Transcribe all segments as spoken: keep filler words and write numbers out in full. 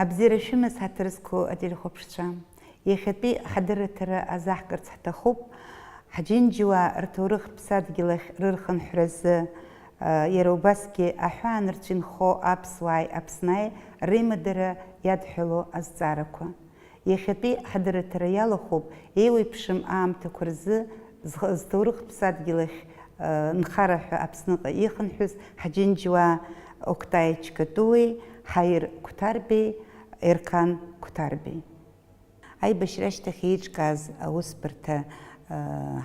Абзиара шәымаз, ҳаҭыр зқәу ателехәаԥшцәа. Иахьатәи ҳадырраҭара азаҳкырц ҳҭахуп. Ҳџьынџьуаа рҭоурых рыԥсадгьыл ахь рырхынҳәразы, иара убасгьы аҳәаанырцә инхо аԥсуааи Аԥснаи реимадара иадҳәало азҵаарақәа. Иахьатәи ҳадырраҭара иалахәуп еиуеиԥшым аамҭақәа рзы зх-, зҭоурых ԥсадгьыл ахь, э, нхара ҳәа Аԥсныҟа ихынҳәыз ҳџьынџьуаа Октай Чкатуи, Ҳаир Қәҭарбеи, Ерқан Қәҭарбеи. Аибашьра ашьҭахь еиҿкааз аусбарҭа, э,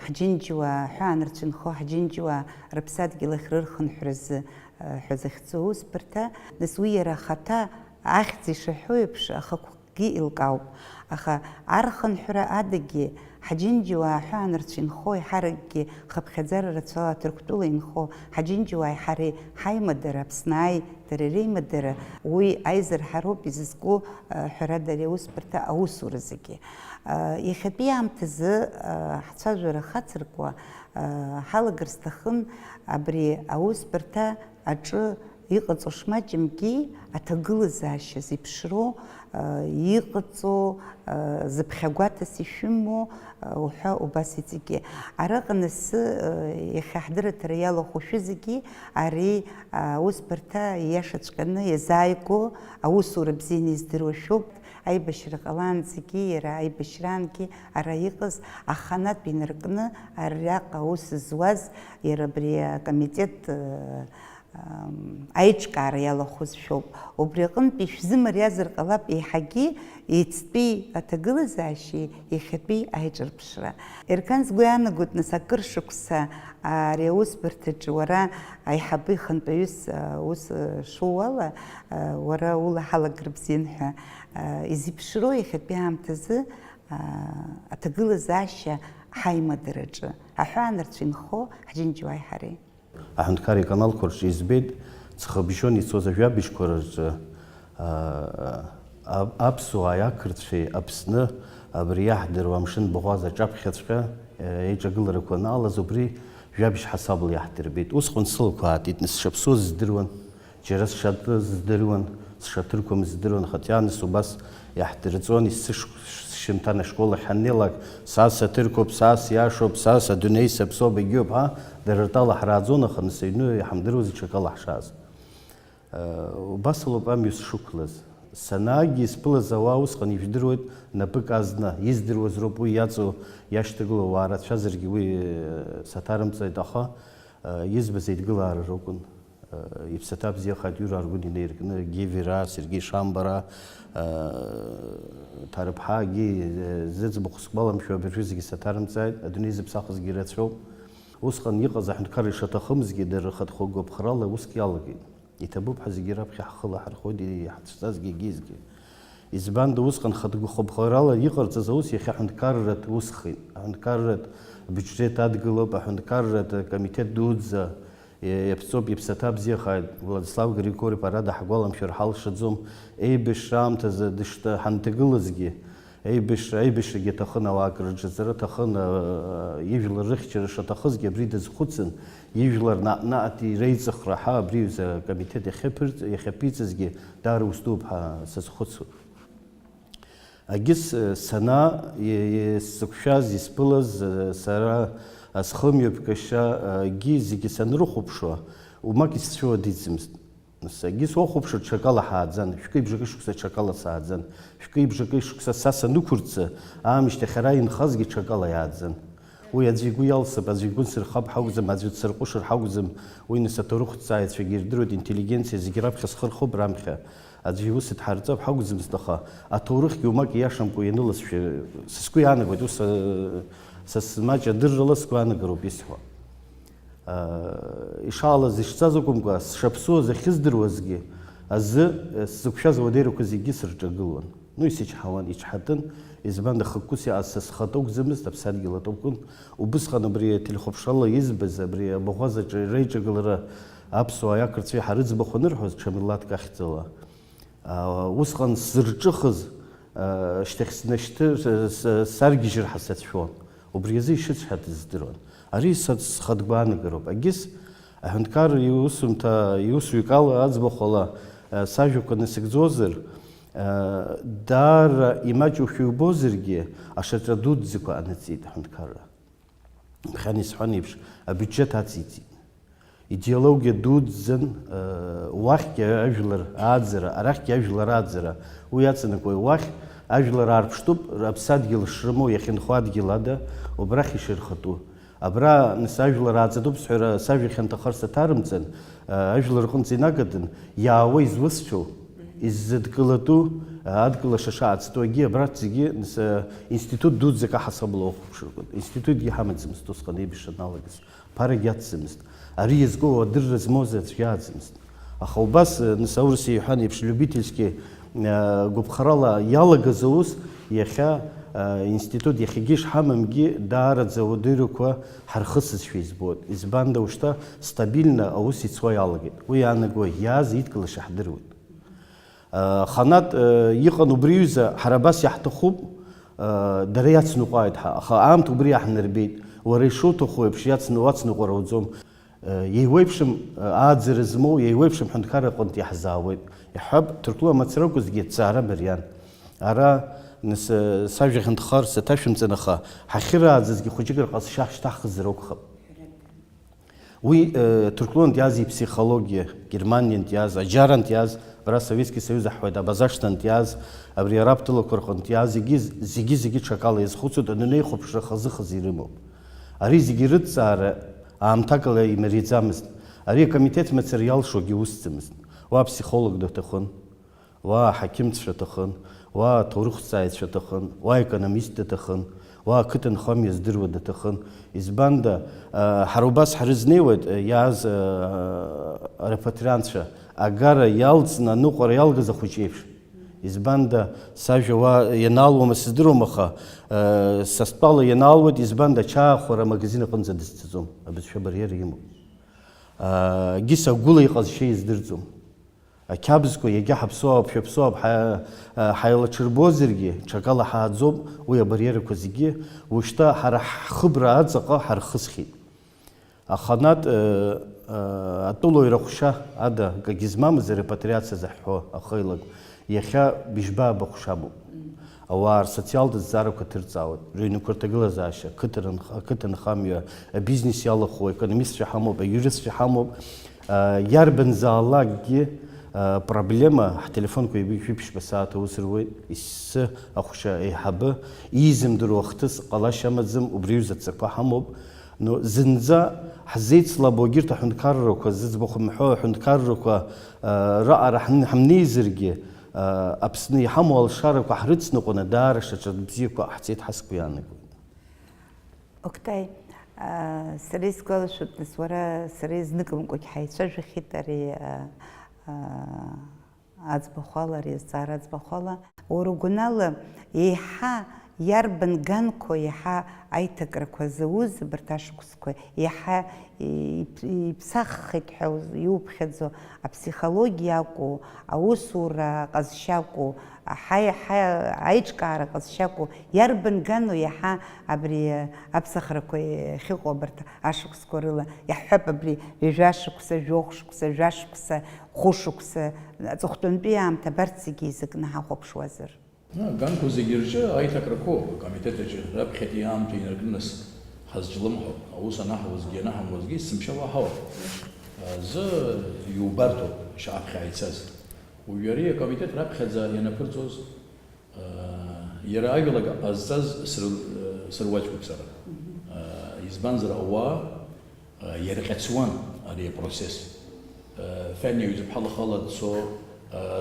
ҳџьынџьуаа, аҳәаанырцә инхо ҳџьынџьуаа рыԥсадгьыл ахь рырхынҳәразы, э, ҳәа захьӡу аусбарҭа, нас уи иара ахаҭа ахьӡ ишаҳәо еиԥш, ахықә- акгьы еилкаауп. Аха архынҳәра адагьы, ҳџьынџьуаа аҳәаанырцә инхо, еиҳаракгьы хыԥхьаӡара рацәала Ҭырқәтәыла инхо, ҳџьынџьуааи ҳареи ҳаимадара, Аԥснааи дареи реимадара, уи аизырҳароуп изызку, а, ҳәарада, ари аусбарҭа аусура зегьы. А, иахьатәи аамҭазы, а, ҳцәажәара хацыркуа, а, ҳалагар сҭахын абри аусбарҭа аҿы иҟаҵо шмаҷымкгьы, аҭагылазаашьа зеиԥшроу, а, иҟаҵо, а, зыԥхьагәаҭас ишәымоу, а, уҳәа убас иҵегьы. Араҟа нас, а, иахьа ҳдырраҭара иалахәу шәызегьы ари, а, аусбарҭа ииашаҵәҟьаны иазааигәоу аусура бзианы издыруа шәоуп. Аибашьра ҟалаанӡагьы, иара аибашьраангьы ара иҟаз аханатә инаркны араҟа аус зуаз иара абри акомитет, а, ам, аиҿкаара иалахәыз шәоуп. Убри аҟынтәи шәзымариазар ҟалап еиҳагьы иацтәи аҭагылазаашьеи иахьатәи аиҿырԥшра. Ерқан, сгәы иаанагоит, нас, акыр шықәса ари аусбарҭаҿы уара аиҳабы ихантәаҩыс, а, ус, а, шууала, а, уара улаҳалагар бзиан ҳәа, а, изеиԥшроу иахьатәи аамҭазы, а, аҭагылазаашьа ҳаимадараҿы, аҳәаанырцә инхо ҳџьынџьуааи ҳареи? Аҳәынҭқарра иканалқәа рҿы избеит, ҵхыбжьон ицоз ажәабжьқәа рҿы, аа, а-, аԥсуааи ақырҭцәеи Аԥсны, абри иаҳдыруа амшын баӷәаза аҿаԥхьаҵәҟьа, е, еиҿагыларақәа анаалаз, убри жәабжь ҳасабла иаҳдырбеит. Усҟан сылақәа аатит, нас сшаԥсуаз здыруан. Џьара сшатәыз здыруан, сшаҭырқәамыз здыруан, хотя нас убас иаҳдырҵон, есышықәс сшьымҭан ашкол ахь ҳаннеилак, са саҭырқәоуп, са сиашоуп, са садунеи саԥсоуп, егьиуп ҳәа, дара ртәала ҳрааӡон, аха нас аҩны иҳамдыруази ҽакала ҳшааз. Э, убас лоуп амҩа сшықәлаз. Санаагьы исԥылаз ауаа усҟан ижәдыруеит напык азна, издыруаз роуп уи иаҵоу, иашьҭагылоу ауаа рацәазаргьы уи, э, саҭарымҵааит, аха, э, избаз еидгылаара ракәын. Иԥсаҭа бзиахааит Иура Аргәын инаиркны, Гевера, Сергеи Шамбара, Ҭарыԥҳагьы, зыӡбахә сгәаламшәо абыржәы зегьы саҭарымҵааит, адунеи зыԥсахызгьы рацәоуп. Усҟан иҟаз аҳәынҭқарра ишаҭахымзгьы, дара рхатә хәы гәаԥхарала уск иалагеит. Иҭабуп ҳәа зегьы раԥхьа ҳхы лаҳархәоит, иҳацәцазгьы егьизгьы. Избанда усҟан хатә гәахәыԥхарала иҟарҵаз аус иахьа аҳәынҭқарратә усхеит. Аҳәынҭқарратә бюджет адгылоуп, аҳәынҭқарратә комитет дуӡӡа иаԥҵоуп, иԥсаҭа бзиахааит, Владислав Григорьев, ара даҳгәаламшәар ҳалшаӡом, еибашьра аамҭазы дышҭа-, ҳанҭагылазгьы, еибашьра, аибашьрагьы аҭахын, ауаа акрырҿаҵара аҭахын, ижәлар рыхьчара шаҭахызгьы абри дазхәыцын, ижәлар наҟ-наҟ иреиҵыхра ҳәа абри аҩыза акомитет иахьаԥырҵ-, иахьаԥиҵазгьы даара ус дууп ҳәа сазхәыцуан. Агьыс, э, санаа, е-, е-, сзықәшәаз, исԥылаз, э, сара, э, схымҩаԥгашьа, э, гьы зегьы санрыхәаԥшуа, умак исцәыуадаҩӡамызт. Нас агьыс уахәаԥшыр, ҽакала ҳааӡан, шәкы ибжакы шықәса ҽакала сааӡан, шәкы ибжакы шықәса са санықәырцца, аамышьҭахь ара инхазгьы ҽакала иааӡан. Уи аӡәы игәы иалсып, аӡәы игәы нсырхап ҳәа акәӡам, аӡәы дсырҟәышыр ҳәа акәӡам, уи нас аҭоурыхҭҵааҩцәагьы ирдыруеит, интеллигенциа зегьы раԥхьа схы рхоуп рамхьа. Аӡәы иус дҳарҵап ҳәа акәӡамызт, аха аҭоурыхгьы умак ииашамкәа ианылазшәа, сызқәа иаанагоит, ус, э, са смаҷ адыррала сгәаанагароуп исҳәо. Э, ишаалаз, ишцаз акәымкәа, сшаԥсуаз ахьыздыруазгьы азы, э, сзықәшәаз ауадеирақәа зегьы сырҿагылон. Ну, исычҳауан, ичҳатәын, избанда хықәкыс иааз са схатәы акәӡамызт, аԥсадгьыл атәы акәын. Убысҟан абри ателехәаԥшрала избаз, абри абаӷәазаҿы реиҿагылара аԥсуааи ақырҭцәеи ҳарыӡбахә анырҳәоз, ҽа милаҭк ахьӡала, а, усҟан сзырҿыхыз, а, шьҭахь снашьҭы-, с-, с-, саргьежьыр ҳәа сацәшәон. Убри азы ишысҳәаз здыруан. Ари са схатә гәаанагароуп. Агьыс, аҳәынҭқар иусумҭа, иусҩык ала аӡбахә ала, а, сажәақәа насыгӡозар, Даара имаҷушәа иубозаргьы, ашаҵа дуӡӡақәа аныҵит аҳәынҭқарра. Ԥхьан исҳәан еиԥш, абиуџьеҭ ациҵеит. Идеологиа дуӡӡан, уахьгьы ажәлар ааӡара, арахьгьы ажәлар ааӡара. Уи аҵанакуа уахь ажәлар аарԥштәуп, аԥсадгьыл шрымоу иахьынхо адгьыл ада, убрахь ишырхатәу. Абра, нас, ажәлар ааӡатәуп сҳәара, сажәа хьанҭахар саҭарымҵан, ажәлар рҟынӡа инагатәын, иаауа изусҭцәоу, иззыдкылатәу, адкылаша шаацтәу агьи абраҭ зегьы, нас, институт дуӡӡак аҳасабала ухәаԥшыркәын. Институтгьы ҳамаӡамызт усҟан еибашьра аналагаз. Ԥарагьы ацзымызт. Ари иазку адырра змоу аӡә иааӡамызт. Аха убас, э, нас, аурыс иҳәан еиԥш, любительски, э, гәаԥхарала иалагаз аус, иахьа, э, институт иахьагьы ишҳамамгьы, даараӡа аудырҩақәа ҳархысызшәа избоит. Избанда, ушьҭа стабильно аус ицуа иалагеит. Уи иаанаго иааз идкылаша ҳдыруеит. Э, Ханаҭ, э, иҟан убри аҩыза, ҳара абас иаҳҭахуп, э, дара иацныҟәааит ҳәа, аха аамҭа убри иаҳнарбеит. Уара ишуҭаху еиԥш иацны-, уацныҟәара уӡом. Еиуеиԥшым ааӡара змоу, еиуеиԥшым ҳәынҭқарра аҟынтә иаҳзаауеит. Иаҳҳәап, Ҭырқәла мацаракәызгьы аҭҵаара мариан. Ара, нас, сажәа хьанҭхар саҭашәымҵан, аха ҳахьырааӡазгьы хәыҷык рҟазшьа ҳшьҭаҳхызар акәхап. Уи, э, Ҭырқәлантә иааз иԥсихологиа, Германиантә иааз, аџьарантә иааз, ара Советски Союз аҳҳәоит, Абазашҭантә иааз, абри араб тылақәа рҟынтә иааз, зегьы, зегьы, зегьы ҽакала иазхәыцуеит, адунеи хәаԥшра хазы-хазы ирымоуп. Ари зегьы рыҭҵаара аамҭакала имариаӡамызт. Ари акомитет мацара иалшогьы усӡамызт. Уа аԥсихолог даҭахын, уа аҳақьымцәа аҭахын, уа аҭоурыхҭҵааҩцәа аҭахын, уа аекономист даҭахын, уа ақыҭанхамҩа здыруа даҭахын. Избанда, а, ҳара убас ҳрызнеиуеит, а, иааз, а, арепатриантцәа агара иалҵны аныҟәара иалгаз ахәыҷы еиԥш. Избанда, сажәа уа ианалуама сыздыруам, аха, э, са стәала ианалуеит, избанда, ачаахәара амагазин аҟынӡа дызцаӡом, абызшәа абариера имоуп. Э, Гиса агәыла иҟазшьа издырӡом. Ақьабзқәа, иагьа ҳаԥсуаауп, шәаԥсуаауп, ҳа-, э, ҳаилаҽырбозаргьы, ҽакала ҳааӡоуп, уи абариерақәа зегьы, ушьҭа ҳара ҳхыбра аҵаҟа ҳархысхьеит. Аханатә, э, э, атәылауаҩра ҟәша ада акагьы змамыз арепатриациа заҳҳәо ахеилак, иахьа быжьба-ааба ҟәшамоуп. Ауаа рсоциалтә зҵаарақәа ҭырҵаауеит, рыҩнқәа рҭагылазаашьа, ақыҭанх-, ақыҭанхамҩа, абизнес иалахәу, аекономистцәа ҳамоуп, аиуристцәа ҳамоуп. Э, иарбанзаалакгьы, э, проблема, ҳтелефонқәа ҩажәи ԥшьба сааҭ аус руеит, ессы аҟәша аиҳабы, иизымдыруа ахҭыс ҟалашьа амаӡам, убри аҩыза адҵақәа ҳамоуп. Ну, зынӡа ҳзеицлабо егьырҭ аҳәынҭқаррақәа, зыӡбахә мҳәо аҳәынҭқаррақәа, э, раҟара ҳн-, ҳамнеизаргьы, э, Аԥсны иҳамоу алшарақәа ҳрыцныҟәаны даара шаҿа бзиақәа ҟаҳҵеит ҳәа сгәы иаанагоит. Октай, э, сара исгәалашәоит, нас, уара сара изныкымкәагь ҳаицәажәахьеит ари, э, э, аӡбахәала, ари азҵаара аӡбахәала. Уара угәанала, еиҳа иарбан ганқәоу еиҳа аиҭакрақәа зауз абарҭ ашықәсқәа, еиҳа иԥ-, иԥсаххеит ҳәа уз-, иуԥхьаӡо, аԥсихологиа акәу, аусура ҟазшьа акәу, аҳа-, аиҿкаара ҟазшьа акәу, иарбан гану иаҳа абри аԥсахрақәа иахьыҟоу абарҭ ашықәсқәа рыла, иаҳҳәап, абри ҩажәа шықәса, жәохә шықәса, жәа шықәса, хәышықәса, аҵыхәтәантәи аамҭа абарҭ зегьы еизакны ҳахәаԥшуазар? Аганқәа зегьы рҿы аиҭакрақәоуп, акомитет аҿы раԥхьатәи аамҭа инаркны нас ҳазҿлымҳауп, аус анаҳуазгьы анаҳамуазгьы есымша уаҳауп. Аӡы иубарҭоуп, шьа аԥхьа ицаз. Уажәы ари акомитет раԥхьаӡа ианаԥырҵоз, иара ажәалак ҟазҵаз сры-, сыруаӡәкуп сара. Избанзар, ауаа иарҟьацуан ари апроцесс. Фениа Ҩӡыԥҳа лхала дцо,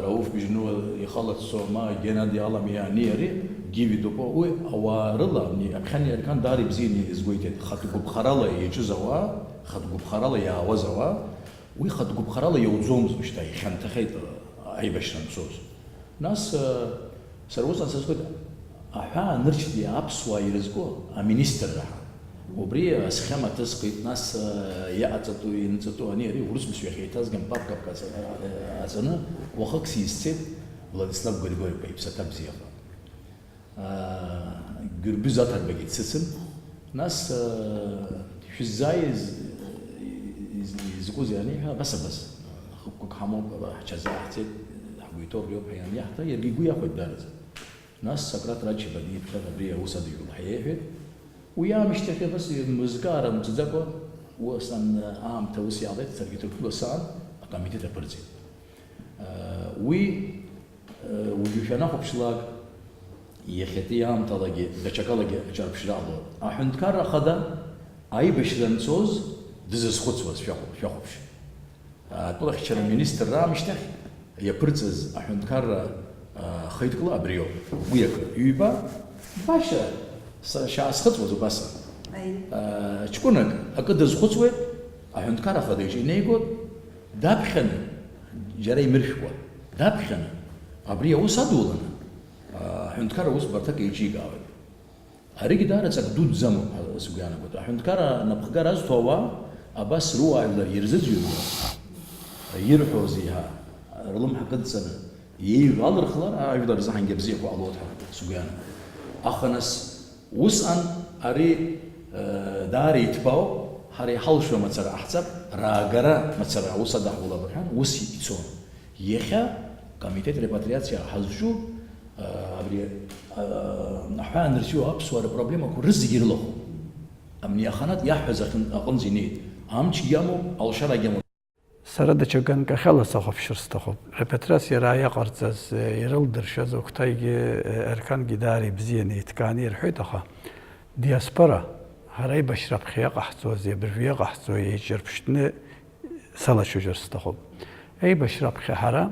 Рауф Бжьнуа ихала дцо, ма Геннади Аламиа ани ари, Гиви Дупо, уи ауаа рыла ани аԥхьан иаркан даара ибзианы изгәеиҭеит. Хатә гәыԥхарала иаҿыз ауаа, хатә гәыԥхарала иаауаз ауаа, уи хатә гәыԥхарала иауӡомызт, шьҭа ихьанҭахеит аибашьра анцоз. Нас, э, сара усҟан сазхәыцит, аҳәаа нырцәтәи аԥсуаа ирызку аминистрра ҳәа. Убри асхема ҭысхит, нас, э, иаҟаҵатәу, ианҵатәу ани ари урыс бызшәахь еиҭазган папкақәа аҵа-, э, аҵаны, уахык сизцеит Владислав Григорьев-иԥа иԥсаҭа бзиаха. Гәырбыз аҭырбагьы дсыцын. Нас, шәыззааиз, из-, изакәызеи аниҳәа, абас, абас, хықәкык ҳамоуп, ҳҽазааҳҵеит, Уи ҭоуртә иоуп ҳәа ианиаҳҭа, иаргьы игәы иахәеит даараӡа. Нас Сократ Рачба диԥхьан абри аус адыжәуп ҳәа иҳәеит. Уи аамышьҭахь абас еилмызкаара мҵӡакәа, ус ан-, аамҭа ус иаалеит, саргьы Ҭырқәтәыла саан, акомитет аԥырҵеит. Уи, уажәы шәанахәаԥшлак, иахьатәи аамҭалагьы, даҽакалагьы аҿарԥшра ҟалоит. Аҳәынҭқарра Ахада аибашьра анцоз дызызхәыцуаз шәахәаԥ-, шәахәаԥш. Атәылахьчара аминистрра аамышьҭахь иаԥырҵаз аҳәынҭқарра, а, хеидкыла абриоуп. Уи акы. Ҩба, баша, са-, шаасхыҵуаз убас. Аи. А, ҷкәынак акы дазхәыцуеит, аҳәынҭқар ахада иҿы инеигоит, даԥхьаны, џьара имыршәкәа, даԥхьаны, абри аус адуланы, а, аҳәынҭқар аусбарҭак еиҿикаауеит. Аригьы даара ҵак дуӡӡамоуп ҳәа сгәы иаанагоит. Аҳәынҭқарра напхгара азҭо ауаа абас руаажәлар ирзыӡырҩуа, ирҳәоз еиҳа рлымҳа кыдҵаны иеиӷьу алырхлар, ажәлар рзыҳәангьы абзиақәа ҟалоит ҳәа сгәы иаанагоит. Аха нас усҟан ари, э, даара иҭбаауп, ҳара иҳалшо мацара ҟаҳҵап, раагара мацара аус адаҳулап рҳәан, ус ицон. Иахьа комитет репатриациа ҳазҿу, а, абри, а, аҳәаа анырҵәиуа аԥсуаа рпроблемақәа рызегьы ирылахәуп. Амни аханатә иаҳҳәаз ахьын-, аҟынӡа инеит. Амчгьы амоуп, алшарагьы амоуп. Сара даҽа ганкахьала сахәаԥшыр сҭахуп. Репатриациа раа иаҟарҵаз, э, ирылдыршаз Октаигьы, э, Ерқангьы даара ибзианы иҭкааны ирҳәеит, аха диаспора, ҳара аибашьра аԥхьа иаҟаҳҵози абыржәы иаҟаҳҵои еиҿырԥштәны салацәажәар сҭахуп. Аибашьра аԥхьа ҳара,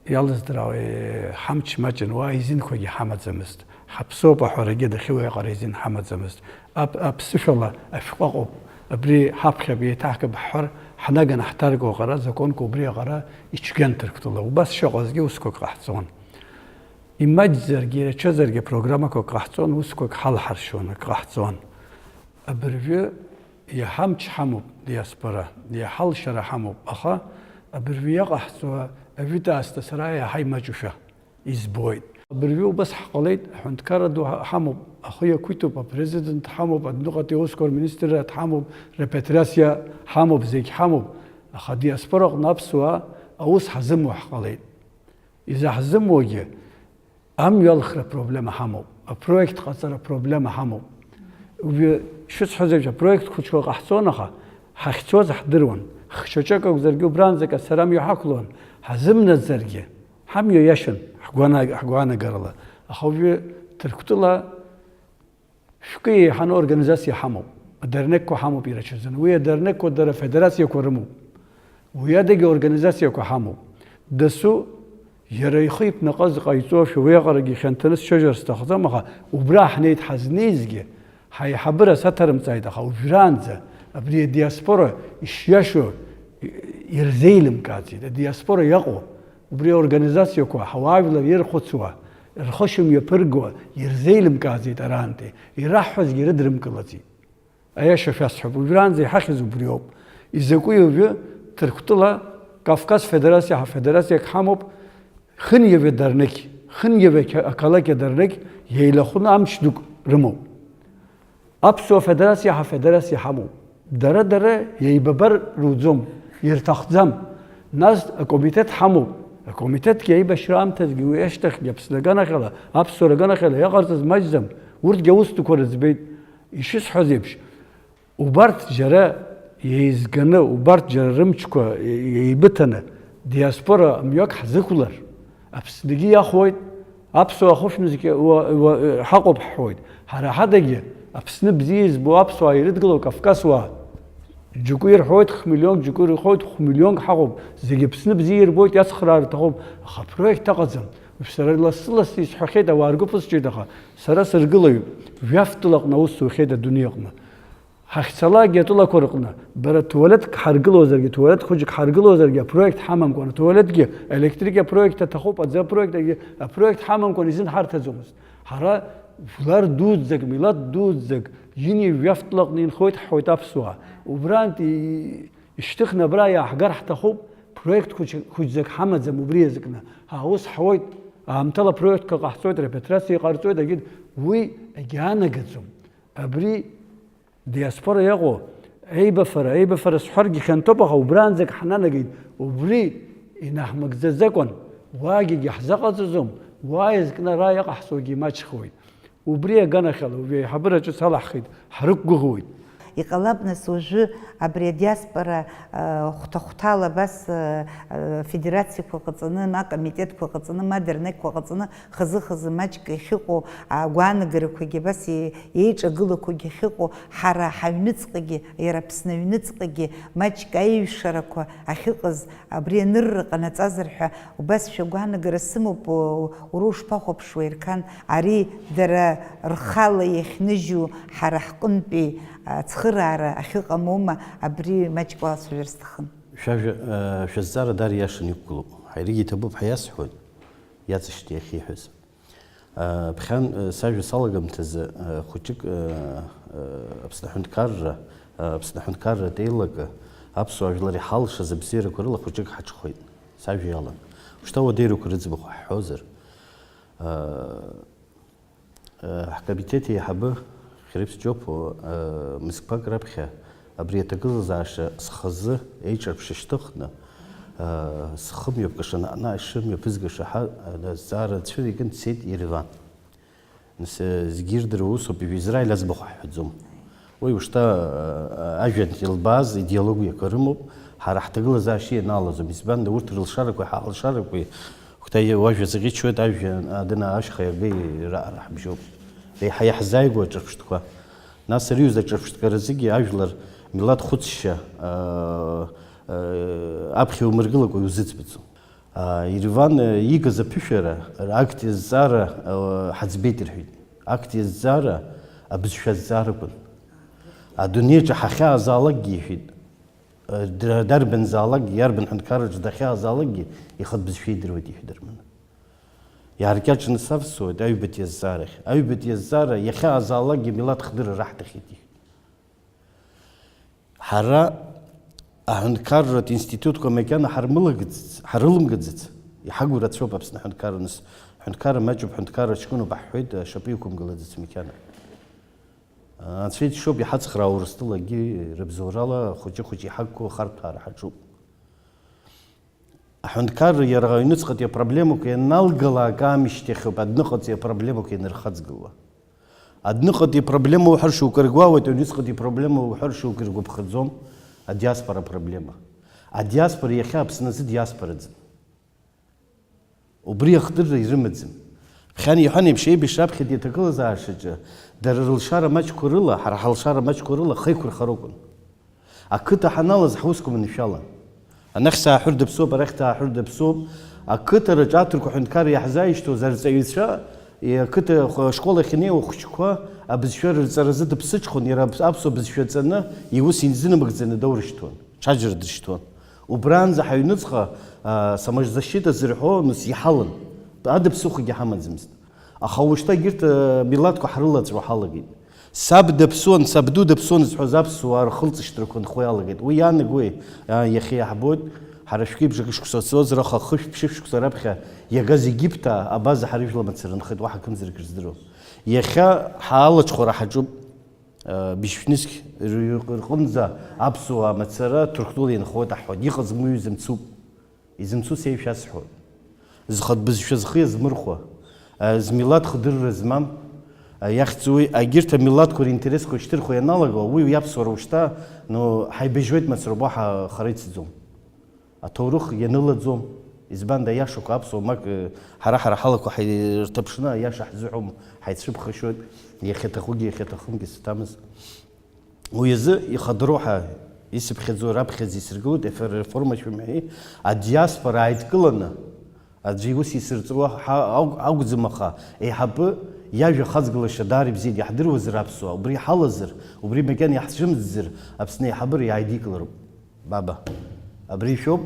иалыздыраауеи, ҳамч маҷын, уа аизинқәагьы ҳамаӡамызт. Ҳаԥсоуп аҳәарагьы дахьыҟоу аҟара аизин ҳамаӡамызт. Ап-, аԥсышәала ашәҟәы ыҟоуп. Абри ҳаԥхьап, еиҭаҳкып ҳҳәар, ҳнаганы ҳҭаркуа аҟара, законқәа убри аҟара ицәгьан Ҭырқәтәыла. Убас шыҟазгьы усқәак ҟаҳҵон. Имаҷзаргьы, ирацәазаргьы программақәак ҟаҳҵон, усқәак ҳалҳаршьуан, ак ҟаҳҵон. Абыржәы Иаҳа амч ҳамоуп, диаспора, иаҳа алшара ҳамоуп, аха абыржәы иаҟаҳҵо ажәытә аасҭа сара иаҳа имаҷушәа избоит. Абыржәы убас ҳҟалеит, аҳәынҭқарра ду ҳа-, ҳамоуп, ахы иақәиҭуп, апрезидент ҳамоуп, адәныҟатәи аусқәа рминистрра ҳамоуп, репатриациа ҳамоуп, зегь ҳамоуп, аха адиаспора аҟны аԥсуаа аус ҳазымуа ҳҟалеит. Изаҳзымуагьы, амҩа алхра проблема ҳамоуп, апроект ҟаҵара проблема ҳамоуп. Уи шәысҳәаз еиԥш, апроект хәыҷқәа ҟаҳҵон, аха ҳахьцоз ҳдыруан. Хшьаҿак акәзаргьы убранӡак ацара амҩа ҳақәлон, ҳазымнаӡаргьы, ҳамҩа иашан, ҳгәана-, ҳгәаанагарала. Аха уажәы Ҭырқәтәыла Шәкы еиҳаны организациа ҳамоуп, адернеққәа ҳамоуп ирацәаӡаны. Уи адернеққәа дара афедерациақәа рымоуп. Уи адагьы организациақәа ҳамоуп. Дасу иара ихы иԥнаҟаз ҟаиҵошәа уиаҟарагьы ихьанҭаны сцәажәар сҭахӡам, аха убра ҳнеит ҳазнеизгьы, ҳаиҳабыра саҭарымҵааит, аха уажәраанӡа абри адиаспора ишиашоу ирзеилымкааӡеит. Адиаспора иаҟоу Убри аорганизациақәа ҳауаажәлар ирхәыцуа, рхы шымҩаԥырго ирзеилымкааӡеит арантәи, ираҳҳәазгьы ирыдрымкылаӡеит. Аиаша шәасҳәап, уажәраанӡа иҳахьыз убриоуп. Изакәи уажәы Ҭырқәтәыла Кавказ федерациа ҳа федерациак ҳамоуп, Хынҩажәа дарнықь, Хынҩажәа ақалақь адарнықь еилахәны амч дук рымоуп. Аԥсуа федерациа ҳа федерациа ҳамоуп. Дара-дара еибабар руӡом, ирҭахӡам. Нас акомитет ҳамоуп. Акомитетгьы аибашьра аамҭазгьы уи ашьҭахьгьы Аԥсны аганахьала, аԥсуара аганахьала иаҟарҵаз маҷӡам. Урҭгьы аус дуқәа рыӡбеит. Ишысҳәаз еиԥш, убарҭ џьара еизганы, убарҭ џьара рымчқәа еибыҭаны, диаспора мҩак ҳзықәлар, Аԥсныгьы иахәоит, аԥсуаа хышәнызқь уа-, уа-, ҳаҟоуп ҳҳәоит. Ҳара ҳадагьы Аԥсны бзиа избо аԥсуаа ирыдгыло Кавказуаа џьоукы ирҳәоит хә-миллионк, џьоукы ирҳәоит хә-миллионк ҳаҟоуп, зегьы Аԥсны бзиа ирбоит, иацхраар рҭахуп, аха апроект аҟаӡам. Сара лассы-лассы исҳәахьеит, ауаа ргәы ԥысҵәеит, аха сара сыргылаҩуп, жәаф тәылаҟны аус зухьеит адунеи аҟны. Ҳахьцалакгьы атәылақәа рҟны, бара, туалетк ҳаргылозаргьы, туалет хәыҷык ҳаргылозаргьы, апроект ҳамамкәан, atualetгьы, електрик апроект аҭахуп, аӡы апроект, егьи апроект ҳамамкәан изын ҳарҭаӡомызт. Ҳара жәлар дуӡӡак, милаҭ дуӡӡак, ҩынҩажәи жәаф тәылаҟны инхоит ҳҳәоит аԥсуаа. Убрантәи ишьҭыхны абра иааҳгар ҳҭахуп, проект хәыҷ-, хәыҷӡак ҳамаӡам убри иазкны. Ҳа ус ҳуеит, аамҭала проектқәа ҟаҳҵоит, репатриациа ҟарҵоит, егьи уи агьаанагаӡом. Абри Диаспора иаҟоу аибафара, аибафара сҳәаргьы хьанҭоуп, аха убранӡак ҳнанагеит, убри инаҳмыгӡаӡакәан, Уаагьы ҳзаҟаҵаӡом, уаа иазкны ара иҟаҳҵогьы имаҷхоит. Убри аганахьала уажәы аиҳабыра ҿыц алаҳхит, ҳрықәгәыӷуеит. Иҟалап, нас, уажәы абри адиаспора, а, хәҭа-хәҭала абас, а, а, федерациақәа ҟаҵаны, ма комитетқәа ҟаҵаны, ма дырнекқәа ҟаҵаны, хазы-хазы маҷк иахьыҟоу агәаанагарақәагьы абас е-, еиҿагылақәагьы ахьыҟоу, ҳара ҳаҩныҵҟагьы, иара Аԥсны аҩныҵҟагьы маҷк аиҩшарақәа ахьыҟаз, абри анырра ҟанаҵазар ҳәа, убас шәагәаанагара сымоуп, у-, уара ушԥахәаԥшуеи, Ерқан, ари дара рхала иахьныжьу ҳара ҳҟынтәи ацхыраара ахьыҟамоума, абри маҷк уалацәажәар сҭахын. Шәажәа, э, шәызҵаара даара иашаны иқәгылоуп. Ҳаиргьы иҭабуп ҳәа иасҳәоит, иаҵашьҭ иахьиҳәаз. Э, ԥхьан, э, сажәа салагамҭазы, э, хәыҷык, э, э, Аԥсны аҳәынҭқарра, э, Аԥсны аҳәынҭқарратә еилакы, аԥсуаа жәлар иҳалшаз абзиарақәа рыла хәыҷык ҳаҽхәеит, сажәа иалан. Ушьҭа ауадаҩрақәа рыӡбахә ҳҳәозар, э, э, ҳкомитет еиҳабы Хьрыԥс Џьоԥуа, э, мызқәак раԥхьа абри аҭагылазаашьа схазы еиҿарԥшьа шьҭыхны, э, схымҩаԥгаша, наҟ-наҟ ишымҩаԥызгаша ҳәа, э, азҵаара цәыриган дцеит Ереван. Нас, э, зегьы ирдыруа усоуп, ижә Израиль аӡбахә ҳҳәаӡом. Уи ушьҭа, э, ажәҩан илбааз идеологиақәа рымоуп, ҳара ҳҭагылазаашьа ианалаӡом. Избанда урҭ рылшарақәеи ҳалшарақәеи, хәҭа уажәа зӷьычуеит, ажәҩан адына ашьха иага ираҟара ҳбжьоуп. Реиҳа иаҳзааигәоу аҿырԥштәқәа. Нас ари ҩыза аҿырԥштәқәа рзыгьы ажәлар милаҭ хәыцшьа, э, э, аԥхьа иумыргылакәа иузыӡбаӡом. Ереван игаз аԥышәара, акт иазҵаара ҳаӡбеит рҳәеит. Акт иазҵаара абызшәа азҵааракәын. Адунеиаҿы ҳахьаазаалакгьы иҳәеит, дарбанзаалакгьы, иарбан ҳәынҭқарраҿы дахьаазаалакгьы ихатә бызшәа идыруеит иҳәеит Дырмына. Иааркьаҿны савсуеит аҩбатәи азҵаарахь. Аҩбатәи азҵаара иахьаазаалакгьы милаҭ хдырра раҳҭахьеит иҳәеит. Ҳара аҳәынҭқарратә институтқәа макьана ҳармылагӡац, ҳарылымгаӡац, иҳагу рацәоуп Аԥсны аҳәынҭқарра, нас, ҳәынҭқарра маҷуп, ҳәынҭқарра ҷкәыноуп аҳҳәоит, ашьапы иқәымгылаӡац макьана. Анцәа иџьшьоуп, иҳацхраау Урыстәылагьы рыбзоурала хәыҷы-хәыҷы иҳагқәоу ахарҭәаара ҳаҿуп. Аҳәынҭқарра иара аҩныҵҟатәи апроблемақәа ианалгалак аамышьҭахьоуп адәныҟатәи апроблемақәа ианырхаҵгылуа. Адәныҟатәи апроблема уҳәар шьоукы ргәаауеит, аҩныҵҟатәи апроблема уҳәар шьоукы иргәаԥхаӡом, адиаспора апроблема. Адиаспора иахьа Аԥсны азы диаспораӡам. Убри ахдырра ирымаӡам. Ԥхьан иҳәан еиԥш, еибашьра аԥхьатәи аҭагылазаашаҿы дара рылшара маҷқәа рыла, ҳара ҳалшара маҷқәа рыла хеиқәырхара акәын. Ақыҭа ҳаналаз ҳусқәа маншәалан. Анахь сааҳәыр даԥсоуп, арахь дааҳәыр даԥсоуп. Ақыҭараҿы аҭырқәа аҳәынҭқарра иаҳзааишьҭуаз арҵаҩцәа, ақыҭа хә-, ашкол ахь инеиуа ахәыҷқәа абызшәа рырҵаразы дыԥсыҽхон, иара аԥ-, аԥсуа бызшәа ҵаны, иус инзынамыгӡаны доурышьҭуан, ҽаџьара дышьҭуан. Убраанӡа ҳаҩныҵҟа, а, самозащита зырҳәо, нас, иҳалан. Адыԥсыхәагьы ҳамаӡамызт. Аха уажәшьҭа егьырҭ, э, милаҭқәа ҳрылаҵәо ҳалагеит. Саб даԥсуан, сабду даԥсуан зҳәоз аԥсуаа рхылҵышьҭрақәа нхо иалагеит. Уи иаанагои? А, иахьа иаҳбоит, ҳара шәкы-ибжакы шықәса ацозар, аха хышә-ԥшьышә шықәса раԥхьа иагаз Египта абаза ҳара ижәла мацара нхеит, уаҳа акымзарак рыздыруам. Иахьа ҳаалаҽхәара ҳаҿуп, э, быжьшәнызқь ры-, рҟынӡа аԥсуаа мацара Ҭырқәтәыла инхоит аҳҳәоит. Иҟазмыҩыз мцуп. Изымцу сеишәасҳәоит. Зхатә бызшәа зхы иазмырхәа, а, змилаҭ хдырра змам, а, иахьӡуи, агьырҭ амилаҭқәа ринтересқәа шьҭырхуа ианалага, уи иаԥсуара ушьҭа, ну, ҳаибажьуеит мацароуп, уаҳа хара ицаӡом. Аҭоурых ианылаӡом, избанда аиашақәа аԥсуа мак, э, ҳара-ҳара ҳалақәа ҳаирҭаԥшны аиаша ҳзыҳәом, ҳаицәыԥхашьоит, иахьаҭахугьы иахьаҭахымгьы саҭамыз. Уи азы ихадароу ҳәа исыԥхьаӡо раԥхьаӡа исыргылоит, ефе-, реформа шәымҳәеи, адиаспора ааидкыланы, аӡәы иус исырҵуа ҳа-, ау-, акәӡам, аха еиҳабы иажәа хаҵгылашьа даара ибзианы иаҳдыруазар аԥсуаа, убри ҳалазар, убри макьана иаҳцәымӡзар, Аԥсны аиҳабыра иааидикылароуп. Баба, абри шәоуп,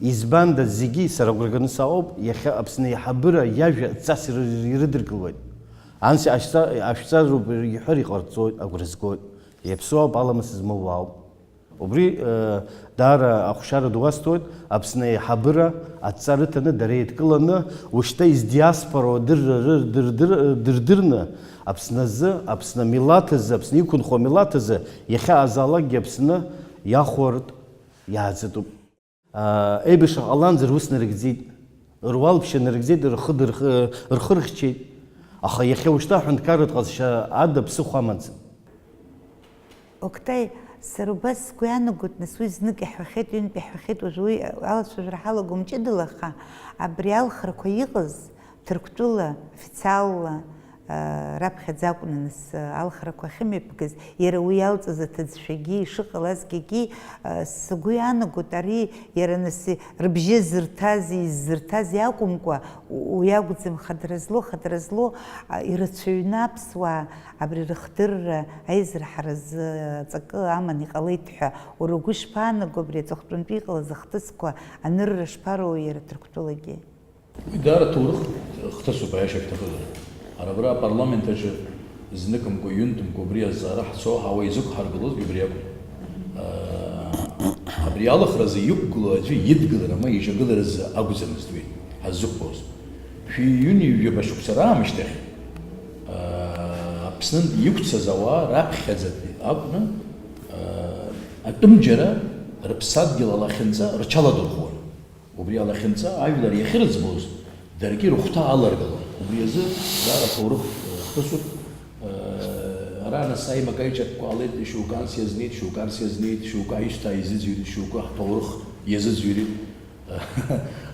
избанда зегьы сара агәра ганы саауп, иахьа Аԥсны аиҳабыра иажәа ҵас иры-, ирыдыркылоит. Анс ашәҵа-, ашәҵароуп иҳәар иҟарҵоит, агәра згоит. Иаԥсуаауп, аламыс змоу уаауп. Убри, э, даара ахәшьара ду уасҭоит, Аԥсны аиҳабыра адҵа рыҭаны, дара еидкыланы, ушьҭа издиаспоро дырра-, ры-, дырдыр-, дырдырны, Аԥсны азы, Аԥсны амилаҭ азы, Аԥсны иқәынхо амилаҭ азы иахьаазаалакгьы Аԥсны иахәартә иааӡатәуп. Еибашьра ҟаланзар ус нарыгӡеит. Руалԥшьа нарыгӡеит, рхы дырх-, рхы рыхьчеит. Аха иахьа ушьҭа аҳәынҭқарратә ҟазшьа ада ԥсыхәа амаӡам. Октай, сара убас сгәы иаанагоит, нас уи знык иаҳҳәахьеит, ҩынтә иаҳҳәахьеит, уажә уи алацәажәара ҳалагом ҷыдала, аха абри алхрақәа иҟаз Ҭырқәтәыла официалла, а, раԥхьаӡа акәны нас, а, алхрақәа ахьымҩаԥгаз, иара уи иалҵыз аҭыӡшәагьы, ишыҟалазгьы, а, сгәы иаанагоит, ари иара нас рыбжьы зырҭаз, иззырҭаз иакәымкәа, у-, уи акәӡам хадара злоу, хадара злоу, а, ирацәаҩны аԥсуаа абри рыхдырра аизырҳаразы аҵакы аман иҟалеит ҳәа, уара угәы шԥаанаго, абри аҵыхәтәантәи иҟалаз ахҭысқәа анырра шԥароуи иара Ҭырқәтәылагьы? Уи даара ҭоурых хҭысуп, аиаша шәҭахызар. Ара абра апарламент аҿы зныкымкәа, ҩынтәымкәа убри азҵаара ҳцо, ҳауа изықәҳаргылозгьы убри акәын. Абри алхразы иқәгылоу аӡәы идгылара ма иҿагыларазы акәӡамызт уи ҳаззықәԥоз. Шәи ҩынҩажәаба шықәса раамышьҭахь, Аԥснынтә иқәцаз ауаа раԥхьаӡатәи акәны, атәымџьара рыԥсадгьыл алахьынҵа рҽаладырхәуан. Убри алахьынҵа ажәлар иахьырыӡбоз даргьы рыхәҭа аларгалон. Убри азы даара аҭоурых хҭысуп. Ара нас аимак-аиҿакқәа ҟалеит, шьоукы анс иазнеит, шьоукы арс иазнеит, шьоукы аҩсҭаа изыӡырҩит, шьоукы ҳҭоурых иазыӡырҩит.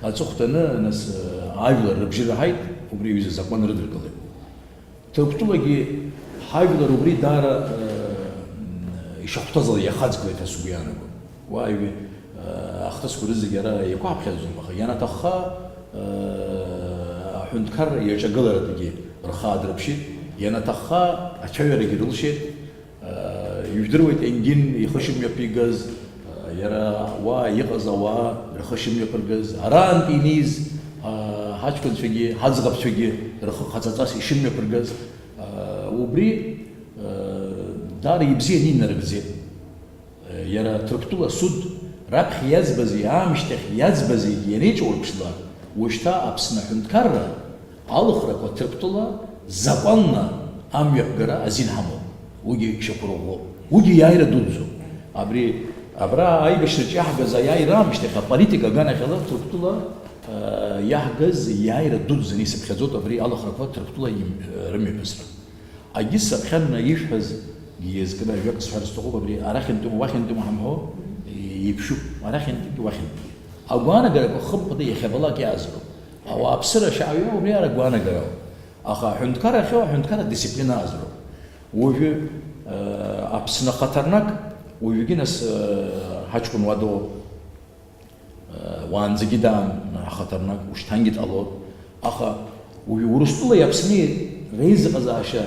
Аҵыхәтәаны, нас, ажәлар рыбжьы раҳаит, убри аҩыза азакәан рыдыркылеит. Ҭырқәтәылагьы ҳажәлар убри даара, э, ишахәҭаз ала иахаҵгылеит ҳәа сгәы иаанагон. Уаажәы, э, ахҭысқәа рызегьы ара еиқәаҳԥхьаӡом, аха ианаҭахха, э, аҳәынҭқарра иаҿагыларатәгьы рхы аадырԥшит, ианаҭахха ацәаҩарагьы рылшеит. Э, ижәдыруеит Енгин ихы шымҩаԥигаз, э, иара уа иҟаз ауаа рхы шымҩаԥыргаз, араантәи инеиз, э, ҳаҷкәынцәагьы, ҳаӡӷабцәагьы рхы хаҵаҵас ишымҩаԥыргаз, э, убри, э, даара ибзианы инарыгӡеит. Э, иара Ҭырқәтәыла асуд раԥхьа иаӡбази аамышьҭахь иаӡбази ианеиҿаурԥшла, уажәшьҭа Аԥсны аҳәынҭқарра алхрақәа Ҭырқәтәыла закәанла амҩаԥгара азин ҳамоуп. Уигьы шьақәырӷәӷәоуп. Уигьы иааира дуӡӡоуп. Абри, абра аибашьраҿы иаҳгаз аиааира аамышьҭахь аполитика аганахьала Ҭырқәтәыла, э, иаҳгаз иааира дуӡӡаны исыԥхьаӡоит абри алхрақәа Ҭырқәтәыла им-, э, рымҩаԥысра. Агьыс аԥхьанны ишәҳәаз иазкны ажәак сҳәар сҭахуп, абри арахьынтәима, уахьынтәима ҳамҳәо, еиԥшуп, арахьынтәигьы уахьынтәигьы. Агәаанагарақәа хымԥада иахьабалак иаазароуп. Ауааԥсыра шьааҩы убри ара агәаанагароуп. Аха аҳәынҭқар ахьоу аҳәынҭқар адисциплина аазароуп. Уажәы, э, Аԥсны ахаҭарнак, уажәгьы нас, э, ҳаҷкәын уа дыҟоуп. Уаанӡагьы даан ахаҭарнак, ушьҭангьы дҟалоит. Аха уи Урыстәылеи Аԥсни реизыҟазаашьа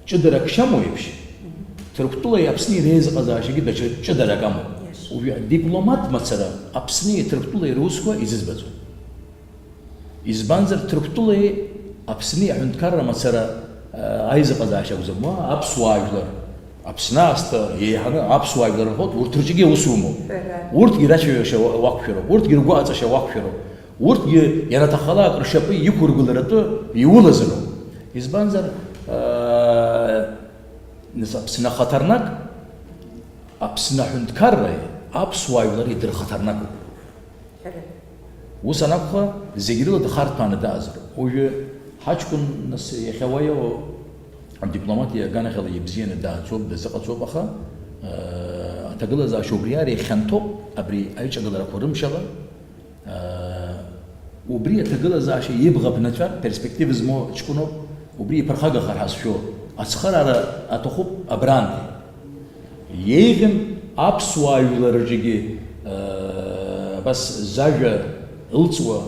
ҷыдарак шамоу еиԥш, Ҭырқәтәылеи Аԥсни реизыҟазаашьагьы даҽа ҷыдарак амоуп. Уи адипломат мацара Аԥсни Ҭырқәтәылеи русқәа изыӡбаӡом. Избанзар, Ҭырқәтәылеи Аԥсни аҳәынҭқарра мацара, э, аизыҟазаашьа акәӡам, уа аԥсуаа жәлар, Аԥсны аасҭа еиҳаны аԥсуаа жәлар рҳәоит, урҭ рҿгьы аус умоуп. Ҳәарада. Урҭгьы рацәажәашьа уа-, уақәшәароуп, урҭгьы ргәы аҵашьа уақәшәароуп, урҭгьы ианаҭаххалак ршьапы иқәыргыларатәы иулазароуп. Избанзар, э, нас Аԥсны ахаҭарнак, Аԥсны аҳәынҭқарраи аԥсуаа жәлари дырхаҭарнакуп. Ус анакәха, зегь рыла дхарҭәааны даазароуп. Уажәы ҳаҷкәын, нас, иахьа уа иҟоу адипломатиа аганахьала ибзианы дааӡоуп, дазыҟаҵоуп, аха, э, аҭагылазаашьа убри ара ихьанҭоуп, абри аиҿагыларақәа рымшала, э, убри аҭагылазаашьа ибӷа бнацәар, перспектива змоу ҷкәыноуп, убри иԥырхагахар ҳәа сшәо, ацхыраара аҭахуп абрантәи. Еиӷьын аԥсуаа жәлар рҿгьы, э, абас зажәа ылҵуа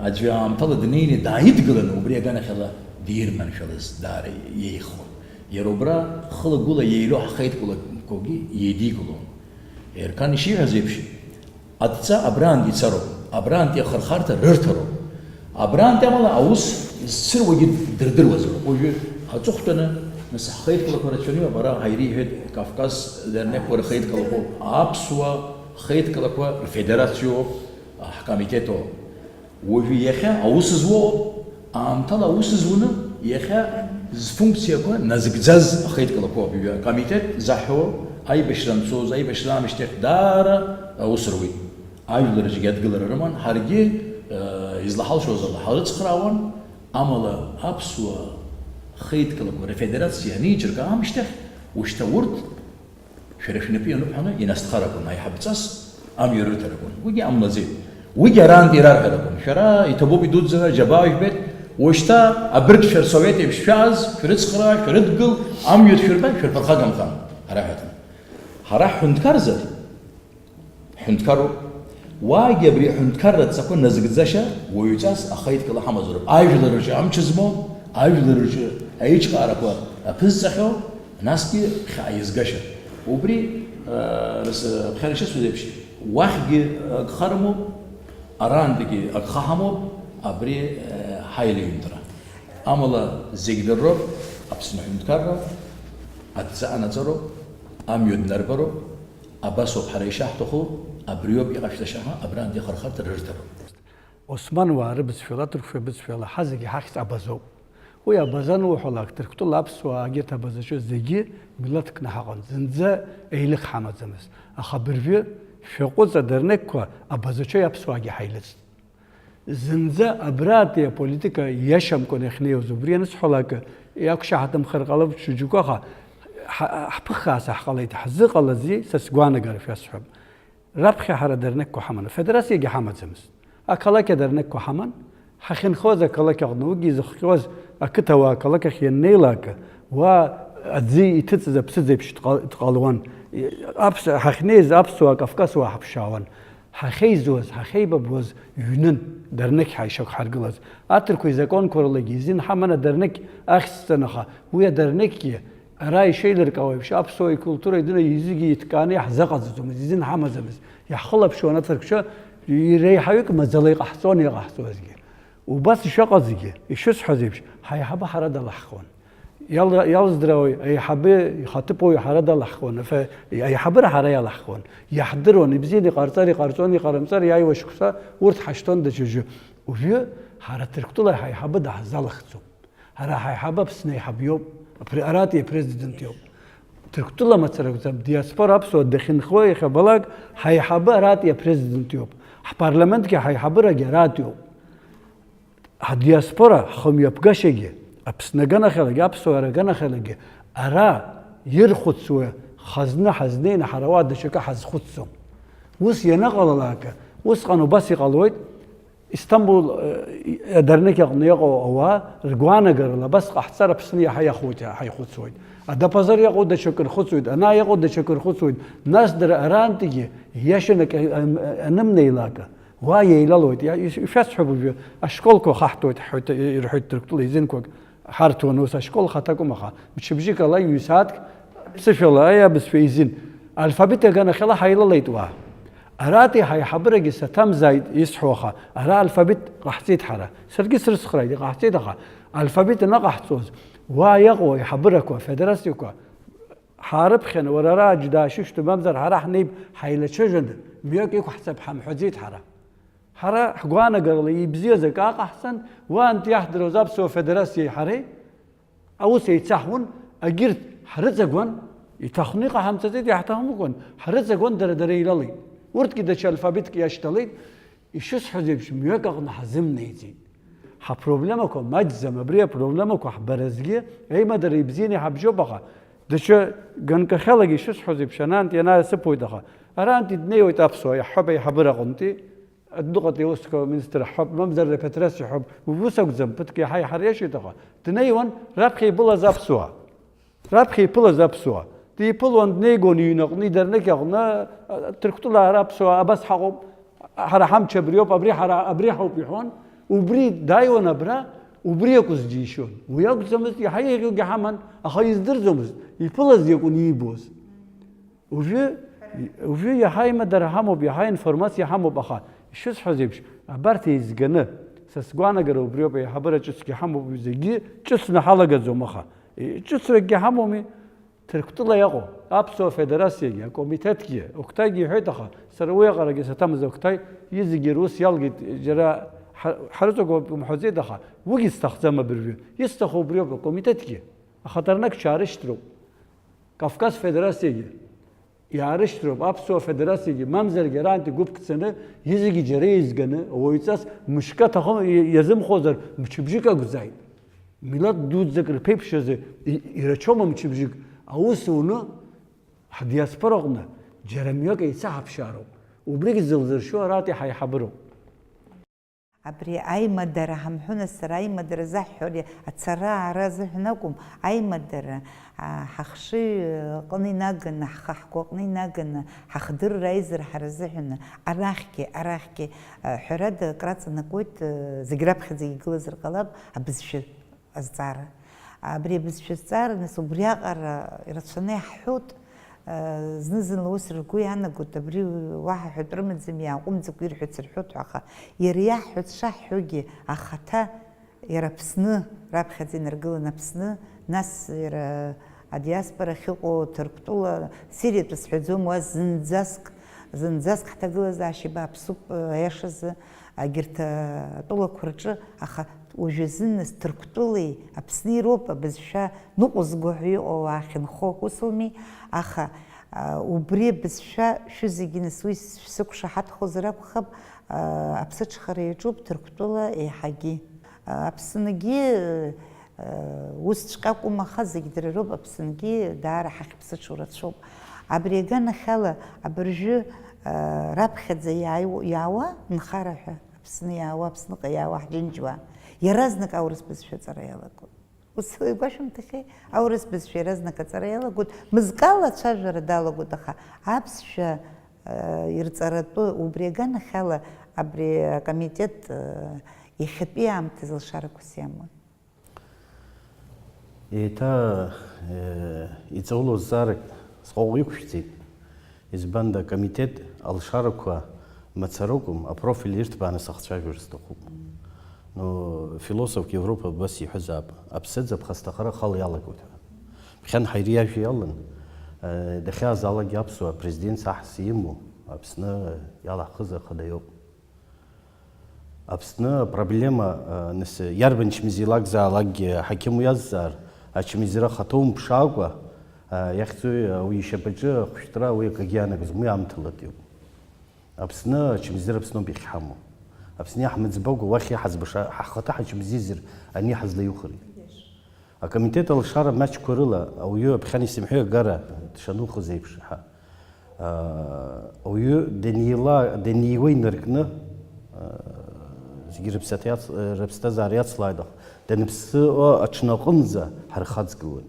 аӡәы аамҭала днеины дааидгыланы, убри аганахьала дирманшәалаз даара иеиӷьхон. Иара убра хыла-гәыла иеилоу ҳхеидкылақәагьы еидикылон. Ерқан ишиҳәаз еиԥш, адҵа абраантә ицароуп, абраантәи ахырхарҭа рырҭароуп. Абраантә амала аус зцыруагьы дырдыруазароуп. Уажәы ҳаҵыхәтәаны, нас, ҳхеидкылақәа рацәаны, абра ҳаиреиҳәеит Кавказ дернеқәа рхеидкылақәоуп, аԥсуа хеидкылақәа рфедерациоуп, ҳкомитетоуп. Уажәы иахьа аус зуоуп, аамҭала аус зуны, иахьа зфункциақәа назыгӡаз ахеидкылақәоуп. Ҩа акомитет заҳҳәо, аибашьра анцоз, аибашьра аамышьҭахь даара аус руит. Ажәлар зегьы адгылара рыман, ҳаргьы, э, Излаҳалшоз ала ҳалрыцхраауан, амала аԥсуа хеидкылақәа рфедерациа аниҿырка аамышьҭахь, ушьҭа урҭ шәара шәнапы иануп ҳәа инасҭхарақәан, аиҳабҵас амҩа рырҭарақәан. Уигьы ҟамлаӡеит. Уигьы арантәи ирарҳәарақәан. Шәара иҭабуп идуӡӡаны, џьабаа жәбеит, ушьҭа абырг шәара совет еиԥш шәааз, шәрыцхраа, шәрыдгыл, амҩа шәырба, шәырԥырхагамхан, ҳара ҳәа. Ҳара ҳҳәынҭқарзар, ҳҳәынҭқарроуп. Уаагьы абри аҳәынҭқарра адҵақәа назыгӡаша уаҩҵас ахеидкыла ҳамазароуп. Ажәлар рҿы амч змоу, ажәлар рҿы аиҿкаарақәа аԥызҵахьоу, насгьы хьаа иазгашьа. Убри, ыы, рс-, ԥхьара ишысҳәаз еиԥш, уахьгьы агха рымоуп, арантәигьы агха ҳамоуп, абри, ыы, ҳаилаҩынтра. Амала зегь дырроуп, Аԥсны аҳәынҭқарра адҵа анаҵароуп, амҩа днарбароуп. Абас ауп ҳара ишаҳҭаху, абриоуп иҟашәҵаша ҳәа абрантәи ахырхарҭа рырҭароуп. Османуаа рыбызшәала, аҭырқәшәа бызшәала, ҳа зегьы ҳахьӡ Абазоуп. Уи Абаза ануҳәалак, Ҭырқәтәыла аԥсуаа егьырҭ Абазаҿы зегьы милаҭкны ҳаҟан, зынӡа еилык ҳамаӡамызт. Аха абыржәы шәаҟәыҵ адырнықьқәа Абазаҿы аԥсуаагьы ҳаилыҵт. Зынӡа абратәи аполитика иашамкәан иахьнеиуаз, убри анысҳәалак, иақәшаҳаҭымхар ҟалап ҽыџьгәаха, ҳа-, ҳԥыххааса ҳҟалеит, ҳзыҟалазеи, са сгәаанагара шәасҳәап. Раԥхьа ҳара адырнықьқәа ҳаман, афедерациагьы ҳамаӡамызт. Ақалақь адырнықьқәа ҳаман, ҳахьынхоз ақалақь аҟны, уигьы изыхҟьоз ақыҭауаа ақалақь ахь ианнеилак, уа аӡы иҭыҵыз аԥсыӡ еиԥш дҟал-, дҟалуан. Аԥс-, ҳахьнеиз аԥсуаа, кавказуаа ҳаԥшаауан. Ҳахьеизуаз, ҳахьеибабуаз ҩнын, дырнықь ҳаишьақәҳаргылаз. Аҭырқәа изакәанқәа рылагьы изин ҳаман адырнықь ахьӡҵаны, аха уи адырнықьгьы ара ишеилыркаауа еиԥш, аԥсуа икультура идуны изегьы иҭкааны иаҳзыҟаҵаӡомызт, изин ҳамаӡамызт. Иаҳхылаԥшуан аҭырқәцәа, реиҳаҩык маӡала иҟаҳҵон иҟаҳҵозгьы. Убас ишыҟазгьы, ишысҳәаз еиԥш, ҳаиҳабы ҳара далаҳхуан. Иал-, иалздыруеи, аиҳабы ихаҭыԥуаҩ ҳара далаҳхуан, аф-, аиҳабыра ҳара иалаҳхуан. Иаҳдыруан, ибзианы иҟарҵар, иҟарҵон, иҟарымҵар, иааиуа шықәса урҭ ҳашьҭуан даҽаӡәы. Уажәы ҳара Ҭырқәтәыла ҳаиҳабы даҳзалахӡом. Ҳара ҳаиҳабы Аԥсны аиҳаб иоуп, апре-, аратәи апрезидент иоуп. Ҭырқәтәыла мацара акәӡам, диаспора аԥсуа дахьынхо иахьабалак, ҳаиҳабы аратәи апрезидент иоуп. Ҳпарламентгьы ҳаиҳабырагьы аратәиоуп. Ҳдиаспора ҳхымҩаԥгашьагьы, Аԥсны аганахьалагьы, аԥсуаа раганахьалагьы, ара ирхәыцуа хазны ҳазнеины ҳара уа даҽакы ҳазхәыцӡом. Ус ианыҟалалак, усҟан убас иҟалоит, Истамбул, э, адырнықь аҟны иҟоу ауаа ргәаанагарала абас ҟаҳҵар Аԥсны иаҳа иахәоит, иаҳа ихәыцуеит. Адапазар иҟоу даҽакы рхәыцуеит, ана иҟоу даҽакы рхәыцуеит. Нас дара арантәигьы иашаны акы, ан-, анымнеилак, уа еилалоит. Иа-, иш-, ишәасҳәап уажәы, ашколқәа хаҳҭуеит, ҳҳәоит, ирҳәоит Ҭырқәтәыла изинқәак. Ҳарҭон ус ашкол хаҭакума, аха мчыбжьык ала ҩ-сааҭк ԥсышәала аиабызшәа изин. Алфавит аганахьала ҳаилалеит уа. Аратәи ҳаиҳабырагьы саҭамзааит исҳәо, аха ара алфавит ҟаҳҵеит ҳара. Саргьы срыцхрааит, иҟаҳҵеит, аха алфавит анаҟаҳҵоз, уа иҟоу аиҳабырақәа, афедерациақәа ҳаарыԥхьаны, уара ара аӡә даашьышьҭуа, мамзар ҳара ҳнеип, ҳаилацәажәаны, мҩак иқәаҳҵап ҳамҳәаӡеит ҳара. Ҳара ҳгәаанагарала ибзиаз акы аҟаҳҵан, уаантәи иаҳдыруаз аԥсуа федерациеи ҳареи аус еицаҳуан, агьырҭ ҳрыҵагәан, иҭахны иҟаҳамҵаӡеит, иаҳҭахымкәан, ҳрыҵагәан, дара, дара еилалеит. Урҭгьы даҽа алфавитк иашьҭалеит, ишысҳәаз еиԥш, мҩак аҟны ҳазымнеиӡеит. Ҳапроблемақәа маҷӡам, абри апроблемақәа ҳбаразгьы аимадара ибзианы иҳабжьоуп, аха даҽа ганкахьалагьы ишысҳәаз еиԥш, анаантәи анаасыԥуеит, аха арантәи днеиуеит аԥсуаа, иаҳҳәап аиҳабыра аҟынтәи, адәныҟатәи аусқәа аминистр ҳҳәап, мамзар репатриациа ҳҳәап, ус акәӡам, ԥыҭк иаҳа иҳариашеит, аха днеиуан раԥхьа иԥылаз аԥсуаа. Раԥхьа иԥылаз аԥсуаа. Диԥылуан, днеигон иҩнаҟны, идырнықь аҟны, а, Ҭырқәтәылаа ара аԥсуаа абас ҳаҟоуп, ҳара ҳамч абриоуп, абри ҳара, абри ҳауп иҳәон, убри дааиуан абра, убри акәыз џьишьон. Уи акәӡамызт, иаҳа еиӷьугьы ҳаман, аха издырӡомызт, иԥылаз иакәын иибоз. Уажәы, уажәы иаҳа аимадара ҳамоуп, иаҳа аинформациа ҳамоуп, аха, ишысҳәаз еиԥш, абарҭ еизганы, са сгәаанагара убриоуп, аиҳабыра ҿыцгьы ҳамоуп, зегьы ҿыцны ҳалагаӡом, аха, ҿыцракгьы ҳамоуми, Ҭырқәтәыла иҟоу, аԥсуа федерациагьы, акомитетгьы, Окҭагьы иҳәеит, аха, сара уи аҟарагьы саҭамыз, Окҭаи изегьы рус иалгеит, џьара ҳа-, ҳарыҵагәоуп умҳәаӡеит, аха, уигьы сҭахӡам абыржәы, исҭаху убриоуп, акомитетгьы, ахаҭарнак ҽаарышьҭроуп. Кавказ Федерациагьы Иаарышьҭроуп Аԥсуа Федерациагьы, мамзаргьы арантәи гәыԥк цаны, изегьы џьара еизганы, ауаҩҵас мышкы аҭахым, иазымхозар, мчыбжьык акәзааит. Милаҭ дуӡӡак рԥеиԥш азы ирацәоума мчыбжьык? Аус уны, ҳдиаспораҟны џьара мҩак еицаҳаԥшаароуп. Убригь зылзыршьо аратәи ҳаиҳабыроуп. Абри аимадара ҳамҳәо, нас, сара аимадара заҳҳәо ари ацара-аара азыҳәан акәым, аимадара, а, ҳахшыҩ аҟны инаганы, ҳхы ҳгәы аҟны инаганы, ҳахдырра аизырҳара азыҳәан, арахьгьы, арахьгьы, а, ҳәарада, акраҵанакуеит, а, зегь раԥхьаӡагьы игылазар ҟалап, абызшәа азҵаара. Абри абызшәа азҵаара, нас, убриаҟара ирацәаны иаҳҳәоит, зны-зынла ус ргәы иаанагоит, абри уаҳа ҳәатә рымаӡам, иааҟәымҵӡакәа ирҳәац рҳәоит ҳәа, аха иара иаҳҳәац шаҳҳәогьы, ахаҭа иара Аԥсны, раԥхьаӡа инаргылан Аԥсны, нас иара адиаспора ахьыҟоу Ҭырқәтәыла, Сириатәы сҳәаӡом, уа зынӡаск, зынӡаск ҳҭагылазаашьа бааԥсуп, аиашазы, егьырҭ атәылақәа рҿы, аха уажәазын, нас, Ҭырқәтәылеи Аԥсни роуп абызшәа ныҟәызго ҳәа иҟоу уаахьынхо, ус ауми? Аха, а, убри абызшәа шәызегьы, нас, уи шәсықәшаҳаҭхозар акәхап, а, аԥсыҽхара иаҿуп Ҭырқәтәыла еиҳагьы. А, Аԥсынгьы, а, усҵәҟьа акәым, аха зегь дара роуп, Аԥсынгьы даара ҳахьԥсыҽу рацәоуп. Абри аганахьала абыржәы, а, раԥхьаӡа иааиу-, иаауа нхара ҳәа, Аԥсны иаауа, Аԥсныҟа иаауа ҳџьынџьуаа иаразнак аурыс бызшәа аҵара иалагоит. Ус игәашәымҭахьеи? Аурыс бызшәа иаразнак аҵара иалагоит, мызкала ацәажәара далагоит, аха аԥсшәа, э, ирҵаратәы убри аганахьала абри акомитет, э, иахьатәи аамҭазы алшарақәас иамоуп. Еиҭа, э, иҵаулоу зҵаарак сҟоуҟ иқәшәҵеит. Избанда, акомитет алшарақәа мацаракәым, апрофиль ирҭбааны сахцәажәар сҭахуп. Ну, философк Европа абас иҳәазаап, аԥсыӡ аԥхасҭахара ахала иалагоит ҳәа. Ԥхьан ҳаириажәа иалан, э, дахьаазаалакгьы аԥсуа президент саҳас имоу, Аԥсны иалаҳхыз ахада иоуп. Аԥсны апроблема, а, нас, иарбан чмазаҩ акәзаалакгьы аҳақьым уиазҵаар, ачмазара ахаҭа умԥшаакәа, а, иахьӡуи, а, уи ишьапаҿы ахәышәтәра, уи акгьы иаанагӡом, уи аамҭалатәиуп. Аԥсны ачмазара Аԥсноуп иахьҳамоу. Аԥсны иаҳмыӡбакәа уахь иаҳаӡбаша, ҳхаҭа ҳачмазаҩзар ани ҳазлаиухри? Акомитет алшара маҷқәа рыла ауаҩы аԥхьан исымҳәеи агара дшанухыз еиԥш, ҳа, аа, ауаҩы даниила-, даниуа инаркны, аа, зегьы рыԥсаҭа иац-, рыԥсҭазаара иацлааит, аха даныԥсыуа аҽны аҟынӡа ҳархаҵгылоит.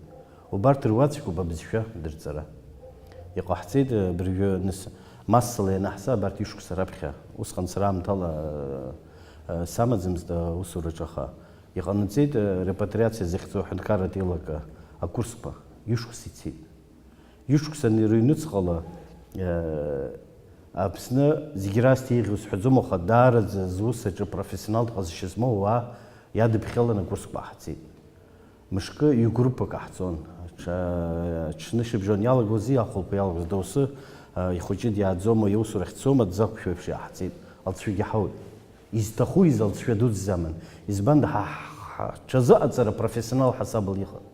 Убарҭ руаӡәкуп абызшәа дырҵара. Иҟаҳҵеит, абыржәы нас массала ианаҳза абарҭ ишықәса раԥхьа. Усҟан сара аамҭала, аа, самаӡамызт аусураҿы, аха Иҟанаҵеит, э, репатриациа захьӡу аҳәынҭқарратә еилакы акурсқәа ҩышықәса ицеит. Ҩышықәса ани-, рыҩнуҵҟала, э, Аԥсны зегьы раасҭа еиӷьу сҳәаӡом, аха даараӡа зус аҿы профессионалтә ҟазшьа змоу ауаа иадыԥхьаланы акурсқәа ҟаҳҵеит. Мышкы ҩ-группак ҟаҳҵон. Аҽ-, аҽнышьыбжьон иалагози ахәылԥ иалагоз доусы, э, ихәыҷы диааӡома, иусурахь дцома, дзақәшәо еиԥш иҟаҳҵеит. Алҵшәагьы ҳауит. Изҭаху изалҵшәа дуӡӡамын. Избанда, ҳа, ҳ-, ҳ-, ҳҽазыҟаҵара профессионал ҳасабала иҟан.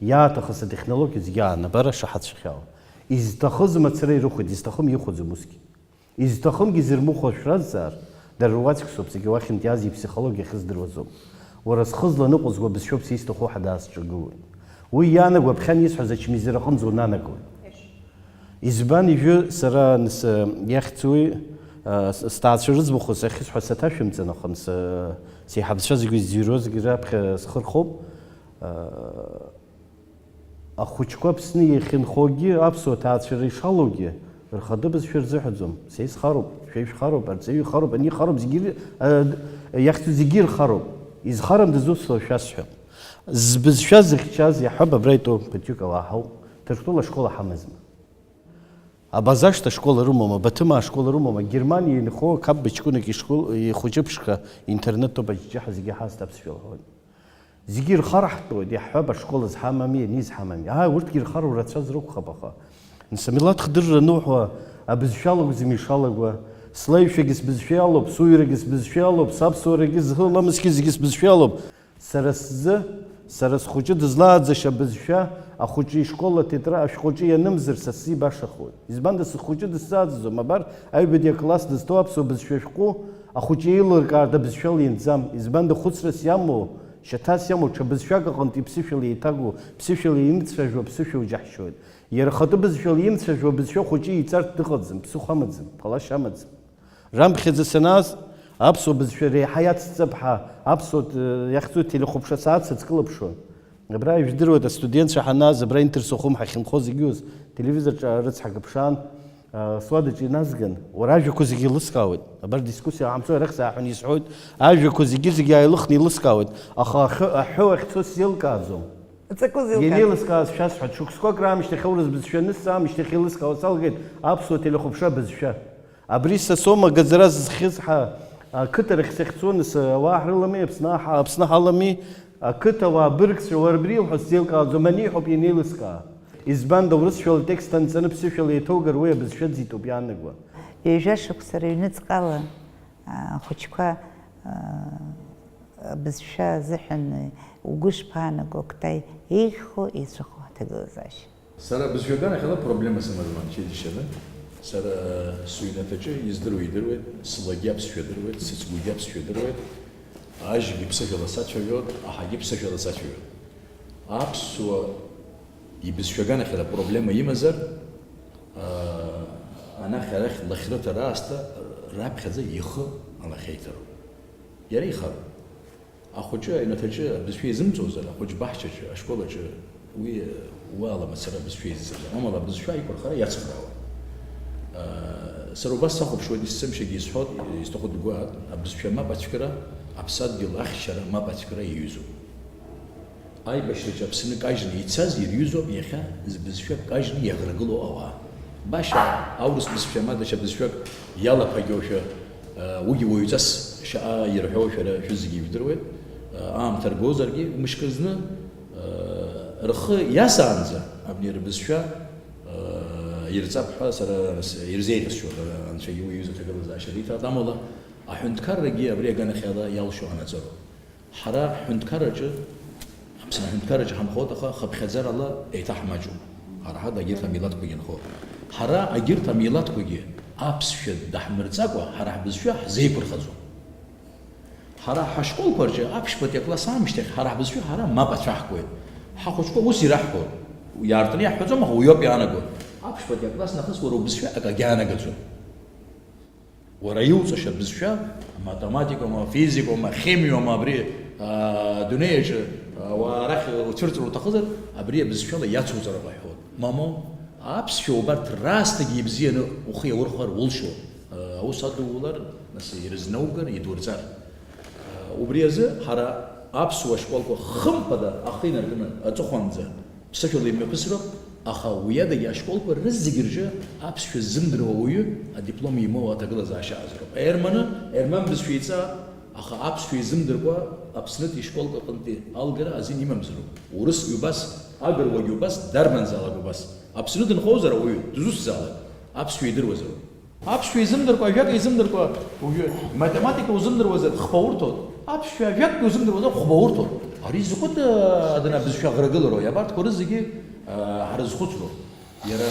Иааҭахыз атехнологиа зегьы аанабара шаҳацәхьала. Изҭахыз мацара ирыхәеит, изҭахым ихәаӡом усгьы. Изҭахымгьы зырмыхәо шәразҵаар, дара руаӡәк соуп, зегьы уахьынтә иааз иԥсихологиа ахьыздыруазоуп. Уара зхы зланыҟәызго абызшәоуп са исҭаху ҳәа даасҿагылоит. Уи иаанаго аԥхьан исҳәаз ачмазара аҟынӡа унанагоит. Избан ижәы сара анс-, иахьӡуи, а, с-, сҭаацәа рыӡбахә сахьысҳәо саҭашәымҵан, аха анс-, сеиҳабацәа зегьы зҩрозгьы раԥхьа схырхәоуп. А, ахәыҷқәа Аԥсны иахьынхогьы, аԥсуа ҭаацәара ишалоугьы, рхатәы бызшәа рзыҳәаӡом. Са исхароуп, шәа ишәхароуп, арҵаҩы ихароуп, ани ихароуп, зегьы ри-, а, д-, иахьӡу зегьы ирхароуп. Изхарам дызусҭа шәасҳәап. Збызшәа зыхьчаз, иаҳҳәап, абра итәоу ԥыҭҩык ауаа ҳауп. Ҭырқәтәыла ашкол ҳамазма. Абазашҭа ашкол рымоума, Баҭымаа ашкол рымоума, Германиа инхо Қапба ҷкәынак ишкол, ихәыҷы ԥшқа интернет-топ аҷҷаҳәа зегьы ҳазҭап сшәылҳәоит. Зегьы ирхараҳтәуеит, иаҳҳәап, ашкол зҳамами, ани зҳамами. Ааи, урҭгьы ирхароу рацәаз ракәхап, аха. Нас амилаҭ хдырра ануҳәа, абызшәа алакәӡам ишалагәа, слаҩшәагьы сбызшәа иалоуп, суаҩрагьы сбызшәа иалоуп, саԥсуарагьы, зхы ламысгьы зегьы сбызшәа иалоуп. Сара сзы Сара схәыҷы дызлааӡаша бызшәа, ахәыҷы ишкол атетра ашәҟәаҿы ианымзар, са сзы ибашахоит. Избанда сыхәыҷы дысзааӡаӡом, абар, аҩбатәи акласс дызҭоу аԥсуа бызшәа шәҟәы, ахәыҷы еилыркаартә абызшәала ианӡам. Избанда хәыцрас иамоу, шьаҭас иамоу, ҽа бызшәак аҟынтә иԥсышәала еиҭагоу, ԥсышәала имцәажәо аԥсышәа уџьаҳшьоит. Иара ахатәы бызшәала имцәажәо абызшәа хәыҷы иҵартә дыҟаӡам, ԥсыхәа амаӡам, ԥалашьа амаӡам. Раԥхьаӡа санааз, аԥсуа бызшәа реиҳа иацҵап ҳәа аԥсуа т-, иахьӡу телехәаԥшра сааҭ сацклаԥшуан. Абра ижәдыруеит, астудентцәа ҳанааз, абра Интерсохум ҳахьынхо зегьы ус, телевизорҿы рыцҳак ԥшаан, а, суадаҿы иназган, уара ажәақәа зегьы еилыскаауеит. Абар дискуссиа ҟаҳамҵои, арахь сааҳәын исҳәоит, ажәақәа зегьы-зегьы ааилыхны еилыскаауеит, аха ахы-, аҳәо ахьцо сзеилкааӡом. Иҵакы зеилкааз. Ианеилыскааз шәасҳәа, ҽык скәак раамышьҭахь аурыс бызшәа анысҵа аамышьҭахь еилыскаауа салгеит аԥсуа телехәаԥшра бызшәа. Абри са соума агаӡара зызхьыз ҳа, ақыҭарахь сахьцоны са, ауаа ҳрылами, Аԥсны аҳ-, Аԥсны ҳалами, ақыҭауаа быргцәа, уара абри илҳәо сзеилкааӡом, аниҳәоуп ианеилыскаа. Избанда, урысшәала атекст анҵаны ԥсышәала еиҭоугар уи абызшәа ӡитәуп иаанаго. Ҩажәа шықәса рыҩныҵҟала, а, ахәыҷқәа, а, абызшәа азыҳәан угәы шԥаанаго, Октай, еиӷьхо, еицәахо аҭагылазаашьа? Сара абызшәа аганахьала проблема сымаӡам, џьышьаны. Сара сыҩнаҭаҿы издыруа идыруеит, слагьы аԥсшәа адыруеит, сыцгәгьы аԥсшәа адыруеит, ажьгьы ԥсышәала сацәажәоит, аҳагьы ԥсышәала сацәажәоит. Аԥсуа ибызшәа аганахьала проблема имазар, аа, анахь арахь лахьрыҭара аасҭа раԥхьаӡа ихы алахьеиҭароуп. Иара ихароуп. Ахәыҷы аҩнаҭаҿы абызшәа изымҵозар, ахәыҷ баҳчаҿы, ашкол аҿы уи уаала мацара абызшәа изҵаӡом. Амала абызшәа аиқәырхара иацхраауан. Сара убас сахәаԥшуеит, есымшагьы исҳәоит, изҭаху дгәаат, абызшәа мап ацәгьара, аԥсадгьыл ахьчара мап ацәгьара иаҩызоуп. Аибашьраҿы Аԥсны кажьны ицаз ирҩызоуп иахьа зыбызшәа кажьны иаӷрагылоу ауаа. Баша аурыс бызшәа ма даҽа бызшәак иалаԥагьоушәа, уигьы уаҩҵас шаҟа ирҳәо шәара шәызегьы ижәдыруеит. Аамҭа ргозаргьы, мышкы зны, рхы иасаанӡа абни рбызшәа ирҵап ҳәа сара ирзеиӷьасшьоит, анцәагьы уи иҩыза аҭагылазаашьа риҭааит, амала аҳәынҭқаррагьы абри аганахьала иалшо анаҵыроуп. Ҳара ҳҳәынҭқарраҿы, Аԥсны аҳәынҭқарраҿы ҳанхоит, аха хыԥхьаӡарала еиҭаҳмаҷуп. Ҳара ҳада егьырҭ амилаҭқәагьы анхо. Ҳара егьырҭ амилаҭқәагьы аԥсшәа даҳмырҵакәа, ҳара ҳбызшәа ҳзеиқәырхаӡом. Ҳара ҳашколқәа рҿы аԥшьбатәи акласс аамышьҭахь ҳара ҳбызшәа ҳара мап ацәаҳкуеит. Ҳахәыҷқәа ус ираҳҳәоит. Иаартны иаҳҳәаӡом, аха уиоуп иаанаго. Аԥшьбатәи акласс нахыс уара убызшәа акагьы аанагаӡом. Уара иуҵаша бызшәа, математикоума, физикоума, химиоума, абри, аа, адунеи аҿы, аа, уаа арахь уцәырҵыр уҭахызар, абри абызшәала иацуҵар ҟаҳәоит. Мамоу, аԥсшәа убарҭ раасҭагьы ибзианы ухы иаурхәар улшоит. Аус адуулар, нас ирызнаугар, идурҵар. Убри азы ҳара аԥсуа школқәа хымԥада ахы инаркны аҵыхәанӡа ԥсышәала имҩаԥысроуп, аха уи адагьы ашколқәа рызегьы рҿы аԥсшәа ззымдыруа уаҩы адиплом имоуа аҭагылазаашьа азыруп. Ерманы, Ерман бызшәа иҵаа, аха аԥсшәа изымдыркәа Аԥснытәи школк аҟынтәи алгара азин имамзароуп. Урысгьы убас, агыруагьы убас, дарбанзаалак убас. Аԥсны дынхозар ауаҩы, дызусҭзаалак, аԥсшәа идыруазароуп. Аԥсшәа изымдыркәа, ажәак изымдыркәа, уажәы математика узымдыруазар, хԥа урҭоит. Аԥсшәа ажәакгьы узымдыруазар, хәба урҭоит. Ари закәытә, а, адын абызшәа аӷрагыларои, абарҭқәа рызегьы, а, ҳрызхәыцроуп. Иара,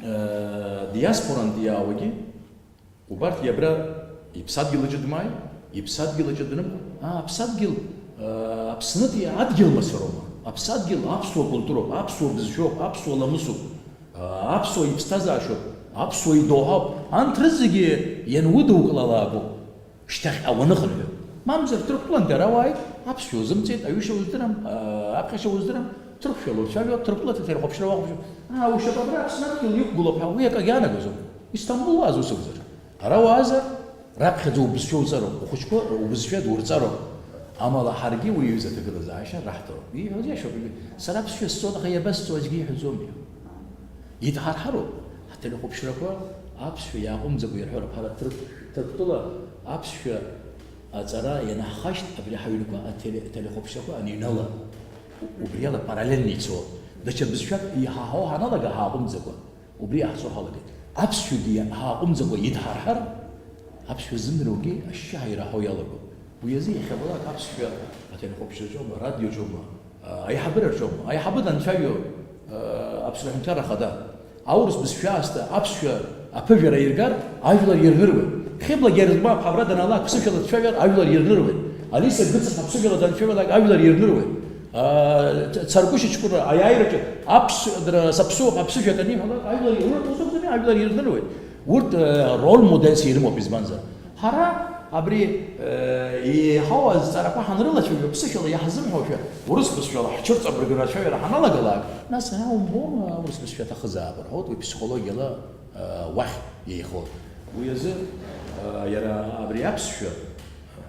а, диаспорантә иаауагьы, убарҭгьы абра иԥсадгьыл аҿы дмааи, иԥсадгьыл аҿы днымхо, аа, аԥсадгьыл, а, Аԥснытәи адгьыл мацароума? Аԥсадгьыл аԥсуа культуроуп, аԥсуа бызшәоуп, аԥсуа ламысуп. Аԥсуа иԥсҭазаашьоуп, аԥсуа идоуҳауп, анҭ рызегьы ианудукылалаагоуп, шьҭахьҟа уаныхынҳәы. Мамзар, Ҭырқәтәылантәи ара уааит, аԥсшәа узымҵеит, аҩышьа уздырам, аа, аԥхьашьа уздырам, ҭырқәшәала уцәажәо, Ҭырқәтәылаҭ ателехәаԥшра уахәаԥшуа, аа, ушьапы абра Аԥсны адгьыл иқәгылоуп ҳәа уи акагьы аанагозом. Истамбул уааз ус акәзар. Ара уаазар, раԥхьаӡа убызшәа уҵароуп, ухәыҷқәа убызшәа дурҵароуп. Амала ҳаргьы уи аҩыза аҭагылазаашьа раҳҭароуп. Ииҳәоз иашоуп, ибжьы. Сара аԥсшәа сҵон, аха иабасҵо аӡәгьы иҳәаӡом, иҳәа. Идҳарҳароуп, ҳателехәаԥшрақәа аԥсшәа иааҟәымҵӡакәа ирҳәароуп. Ҳара Ҭырқә-, Ҭырқәтәыла аԥсшәа аҵара ианаҳхашҭ, абри ҳаҩнқәа ателе-, ателехәаԥшрақәа аныҩнала, убриала параллельно ицо, даҽа бызшәак иҳаҳауа ҳаналага ҳааҟәымҵӡакәа. Убри иаҳцо ҳалагеит. Аԥсшәагьы ҳааҟәымҵӡакәа идҳарҳар, аԥсшәа ззымдыруагьы ашьшьыҳәа ираҳауа иалагоит. Уи азы иахьабалак аԥсшәа ателехәаԥшраҿоума, арадиоҿоума, аиҳабыраҿоума, аиҳабы данцәажәо, Аԥсны аҳәынҭқарра ахада, аурыс бызшәа аасҭа аԥсшәа аԥыжәара иргар, ажәлар ирныруеит. Хьыбла Герзмаԥҳа абра данаалак ԥсышәала дцәажәар, ажәлар ирныруеит. Алиса Гыцыԥҳа ԥсышәала данцәажәалак, ажәлар ирныруеит. Царгәышьа Ҷкәына аиааираҿы аԥсшәа, саԥсуоуп, аԥсышәак аниҳәалак, ажәлар, урҭ усакәӡами, ажәлар ирныруеит. Урҭ роль модельс ирымоуп, избанзар, ҳара абри еиҳау азҵаарақәа ҳанрылацәажәо, ԥсышәала иаҳзымҳәошәа, урыс бызшәала ҳҽырҵабыргра ацәажәара ҳаналагалак, нас, ҳа умбома, урыс бызшәа аҭахызаап рҳәоит, уи психологиала уахь еихоит. Уи азы иара абри аԥсшәа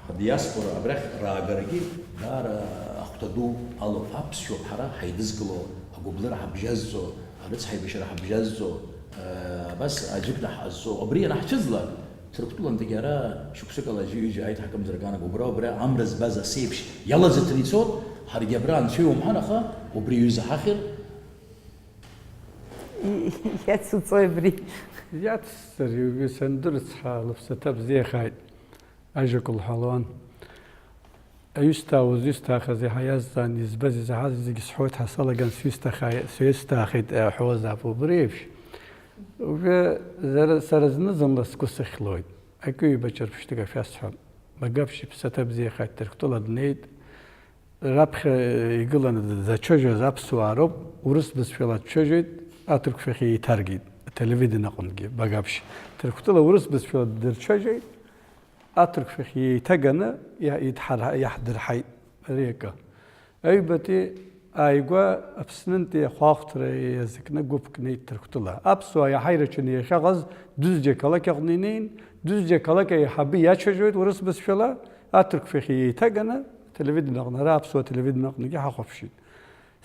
ҳдиаспора абрахь раагарагьы даара ахәҭа ду алоуп. Аԥсшәоуп ҳара ҳаидызкыло, агәыблыра ҳабжьазҵо, арыцҳаибашьара ҳабжьазҵо, абас аӡәыкны ҳҟазҵо. Абри ианаҳцәыӡлак, Ҭырқәтәылантәигьы ара шықәсыкала аӡәы-ҩыџьа аиҭаҳкымзарак аанагоуп, убра, убра амра збаз асеиԥш иалаӡыҭны ицот, ҳаргьы абра анцәа иумҳәан, аха убри аҩыза ҳахьыр. Иацуҵои абри? Иацсҵар, сандырцҳа, лыԥсаҭа бзиахааит, ажәак лҳәалуан. Аҩсҭаа узҩысҭаахаз иаҳа иазҵаан, избаз, изаҳаз зегьы сҳәоит ҳәа салаган, сҩысҭахаа-, сҩысҭаахеит ҳәозаап убри еиԥш. Уажәы зара, сара зны-зынла сгәы сыхьлоит. Акы-ҩба ҿырԥштәык ашәасҳәап. Багаԥшь иԥсаҭа бзиахааит, Ҭырқәтәыла днеит. Раԥхьа игыланы дацәажәоз аԥсуаа роуп, урыс бызшәала дцәажәоит, аҭырқәшәахь еиҭаргеит, ателевидение аҟынгьы, Багаԥшь. Ҭырқәтәыла урыс бызшәала дырцәажәеит, аҭырқәшәахь еиҭаганы иа-, идҳарҳа-, иаҳдырҳаит ари акы. Аҩбатәи ааигәа Аԥснынтәи ахәаахәҭра иазкны гәыԥк неит Ҭырқәтәыла. Аԥсуаа иаҳа ирацәаны иахьаҟаз Дәыӡәӡәа ақалақь аҟны инеин, Дәыӡәӡәа ақалақь аиҳабы иацәажәоит урыс бызшәала, аҭырқәшәахь еиҭаганы ателевидение аҟны, ара аԥсуа телевидение аҟныгьы ҳахәаԥшит.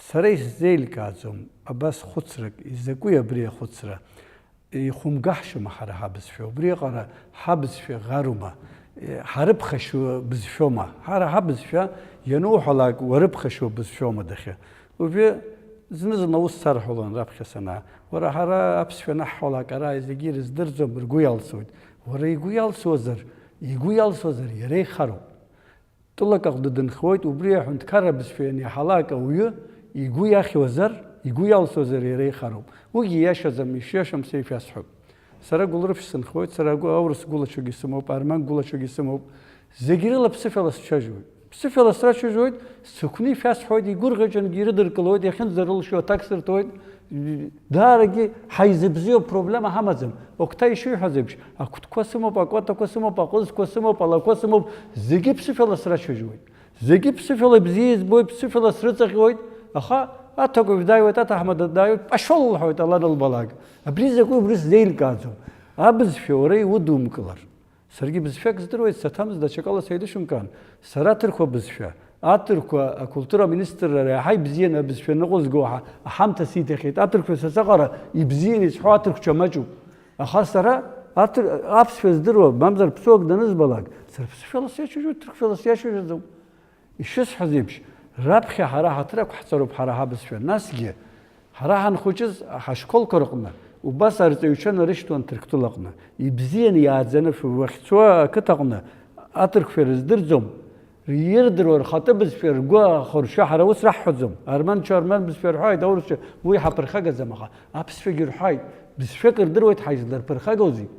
Сара исзеилкааӡом абас хәыцрак, изакәи абри ахәыцра? Ихәымгаҳшьома ҳара ҳабызшәа? Убриаҟара ҳабызшәа ӷарума? Ҳарыԥхашьо бызшәома? Ҳара ҳабызшәа иануҳәалак уарыԥхашьо бызшәома дахьы? Уажәы зны-зынла ус сарҳәалон раԥхьа санаа, уара, ҳара аԥсшәа анаҳҳәалак ара зегьы ирыздырӡом, ргәы иалсуеит. Уара игәы иалсуазар, игәы иалсуазар, иара ихароуп. Тәылак аҟны дынхоит, убри аҳәынҭқарра бызшәа ианиаҳалак ауаҩы игәы иахьуазар, игәы иалсуазар иара ихароуп. Уигьы иашаӡам, ишиашам са ишәасҳәап. Сара Гәылрыԥшь сынхоит, сара агәы аурыс гәылацәагьы сымоуп, арман гәылацәагьы сымоуп. Зегь рыла ԥсышәала сцәажәоит. Ԥсышәала срацәажәоит, сықәны ишәасҳәоит, игәырӷьаҿынгьы ирыдыркылоит, иахьынӡарылшо аҭак сырҭоит. Даарагьы ҳаизыбзиоу проблема ҳамаӡам. Октаи ишиҳәаз еиԥш, акәтқәа сымоуп, акәатақәа сымоуп, аҟызқәа сымоуп, алақәа сымоуп, зегьы ԥсышәала срацәажәуеит. Зегьы ԥсышәала бзиа избоит, ԥсышәала срыҵаҟьоит, аха аҭакәажә дааиуеит, аҭаҳмада дааиуеит, пошёл лҳәоит ала анылбалак. Абри закәи, убри сзеилкааӡом. Абызшәа уара иудумкылар. Саргьы бызшәак здыруеит, саҭамыз даҽакала сеидышәымкаан. Сара аҭырқәа бызшәа, аҭырқәа акультура аминистрра реиҳа ибзианы абызшәа ныҟәызго ҳа-, аҳамҭа сиҭахьеит. Аҭырқәа сасаҟара ибзианы изҳәо аҭырқәцәа маҷуп. Аха сара аҭыр-, аԥсшәа здыруа, мамзар ԥсуак данызбалак, сара ԥсышәала сиацәажәоит, ҭырқәшәала сиацәажәаӡом. Ишысҳәаз еиԥш, раԥхьа ҳара ҳаҭыр ақәҳҵароуп ҳара ҳабызшәа. Насгьы, ҳара ҳанхәыҷыз ҳашколқәа рҟны убас арҵаҩцәа нарышьҭуан Ҭырқәтәылаҟны. Ибзианы иааӡаны шәуахьцо ақыҭаҟны аҭырқәшәа рыздырӡом, ирдыруа рхатәы бызшәа ргәы ахыршәа ҳара ус раҳҳәаӡом. Арманцәа арман бызшәа рҳәоит, аурысцәа уи ҳаԥырхагаӡам, аха аԥсшәагьы рҳәоит, бызшәак рдыруеит, ҳаизларԥырхагоузеи?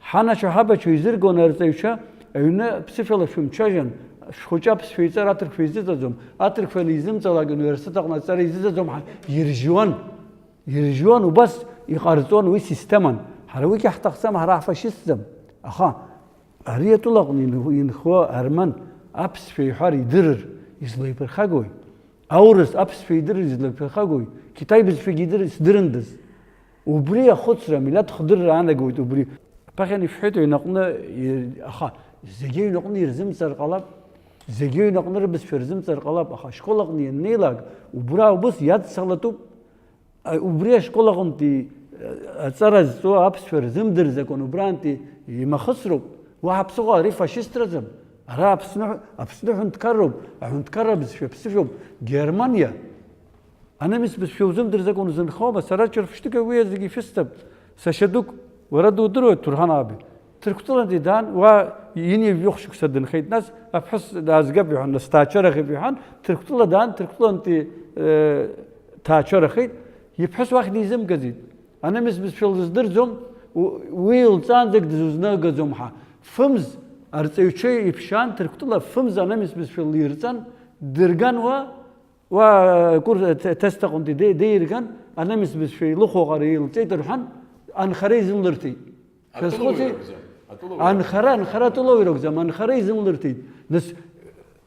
Ҳанацәа-ҳабацәа изыргон арҵаҩцәа, аҩны ԥсышәала шәымцәажәан, шәхәыҷы аԥсшәа иҵар аҭырқәшәа изыҵаӡом, аҭырқәшәа анизымҵалак университет аҟны аҵара изыҵаӡом ҳәа иржьуан. Иржьуан, убас иҟарҵон, уи системан. Ҳара уигьы ҳҭахӡам, ҳара ҳфашистӡам. Аха ари атәылаҟны инхо арман аԥсшәа иҳәар идырыр излаиԥырхагои? Аурыс аԥсшәа идырыр излаԥырхагои? Китай бызшәагьы идыр-, сдырындаз. Убри ахәыцра, амилаҭ хдырра аанагоит убри. Ԥахьан ишәҳәеит, аҩнаҟны, и-, аха зегьы аҩнаҟны ирзымҵар ҟалап, зегьы аҩнаҟны рыбызшәа рзымҵар ҟалап, аха ашкол аҟны ианнеилак, убра убыс иадсалатәуп. А, убри ашкол аҟынтәи, а, аҵара зҵо аԥсшәа рзымдырӡакәан убраантәи имахысроуп. Уаҳа ԥсыхәа ари фашистраӡам. Ара Аԥсны, Аԥсны ҳәынҭқарроуп, аҳәынҭқарра бызшәа ԥсышәоуп. Германиа, анемец бызшәа узымдырӡакәан узынхома? Сара ҿырԥштәык уи зегьы ишәысҭап. Сашьа дук, уара дудыруеит, Ҭурҳан аби. Ҭырқәтәылантәи даан, уа инеи жәохә шықәса дынхеит, нас аԥҳәыс даазгап иҳәан, нас ҭаачарахеит иҳәан, Ҭырқәтәыла даан, Ҭырқәтәылантәи, э, ҭаачарахеит, иԥҳәыс уахь дизымгаӡеит. Анемец бызшәа лыздырӡом, у-, уи илҵаанӡагь дызнагаӡом ҳәа. Фымз арҵаҩцәа иԥшьаан, Ҭырқәтәыла фымз анемец бызшәа лирҵан, дырган уа, уа, курс, те-, тесҭ аҟынтәи де-, деирган, анемец бызшәа илыхәо аҟара илҵеит рҳәан, анхара изынлырҭеит. Шәазхәыци? Атәылауаҩ акәӡам. Атәылауаҩ акәӡам. Анхара, анхара атәылауаҩ ракәӡам, анхара изынлырҭеит. Нас,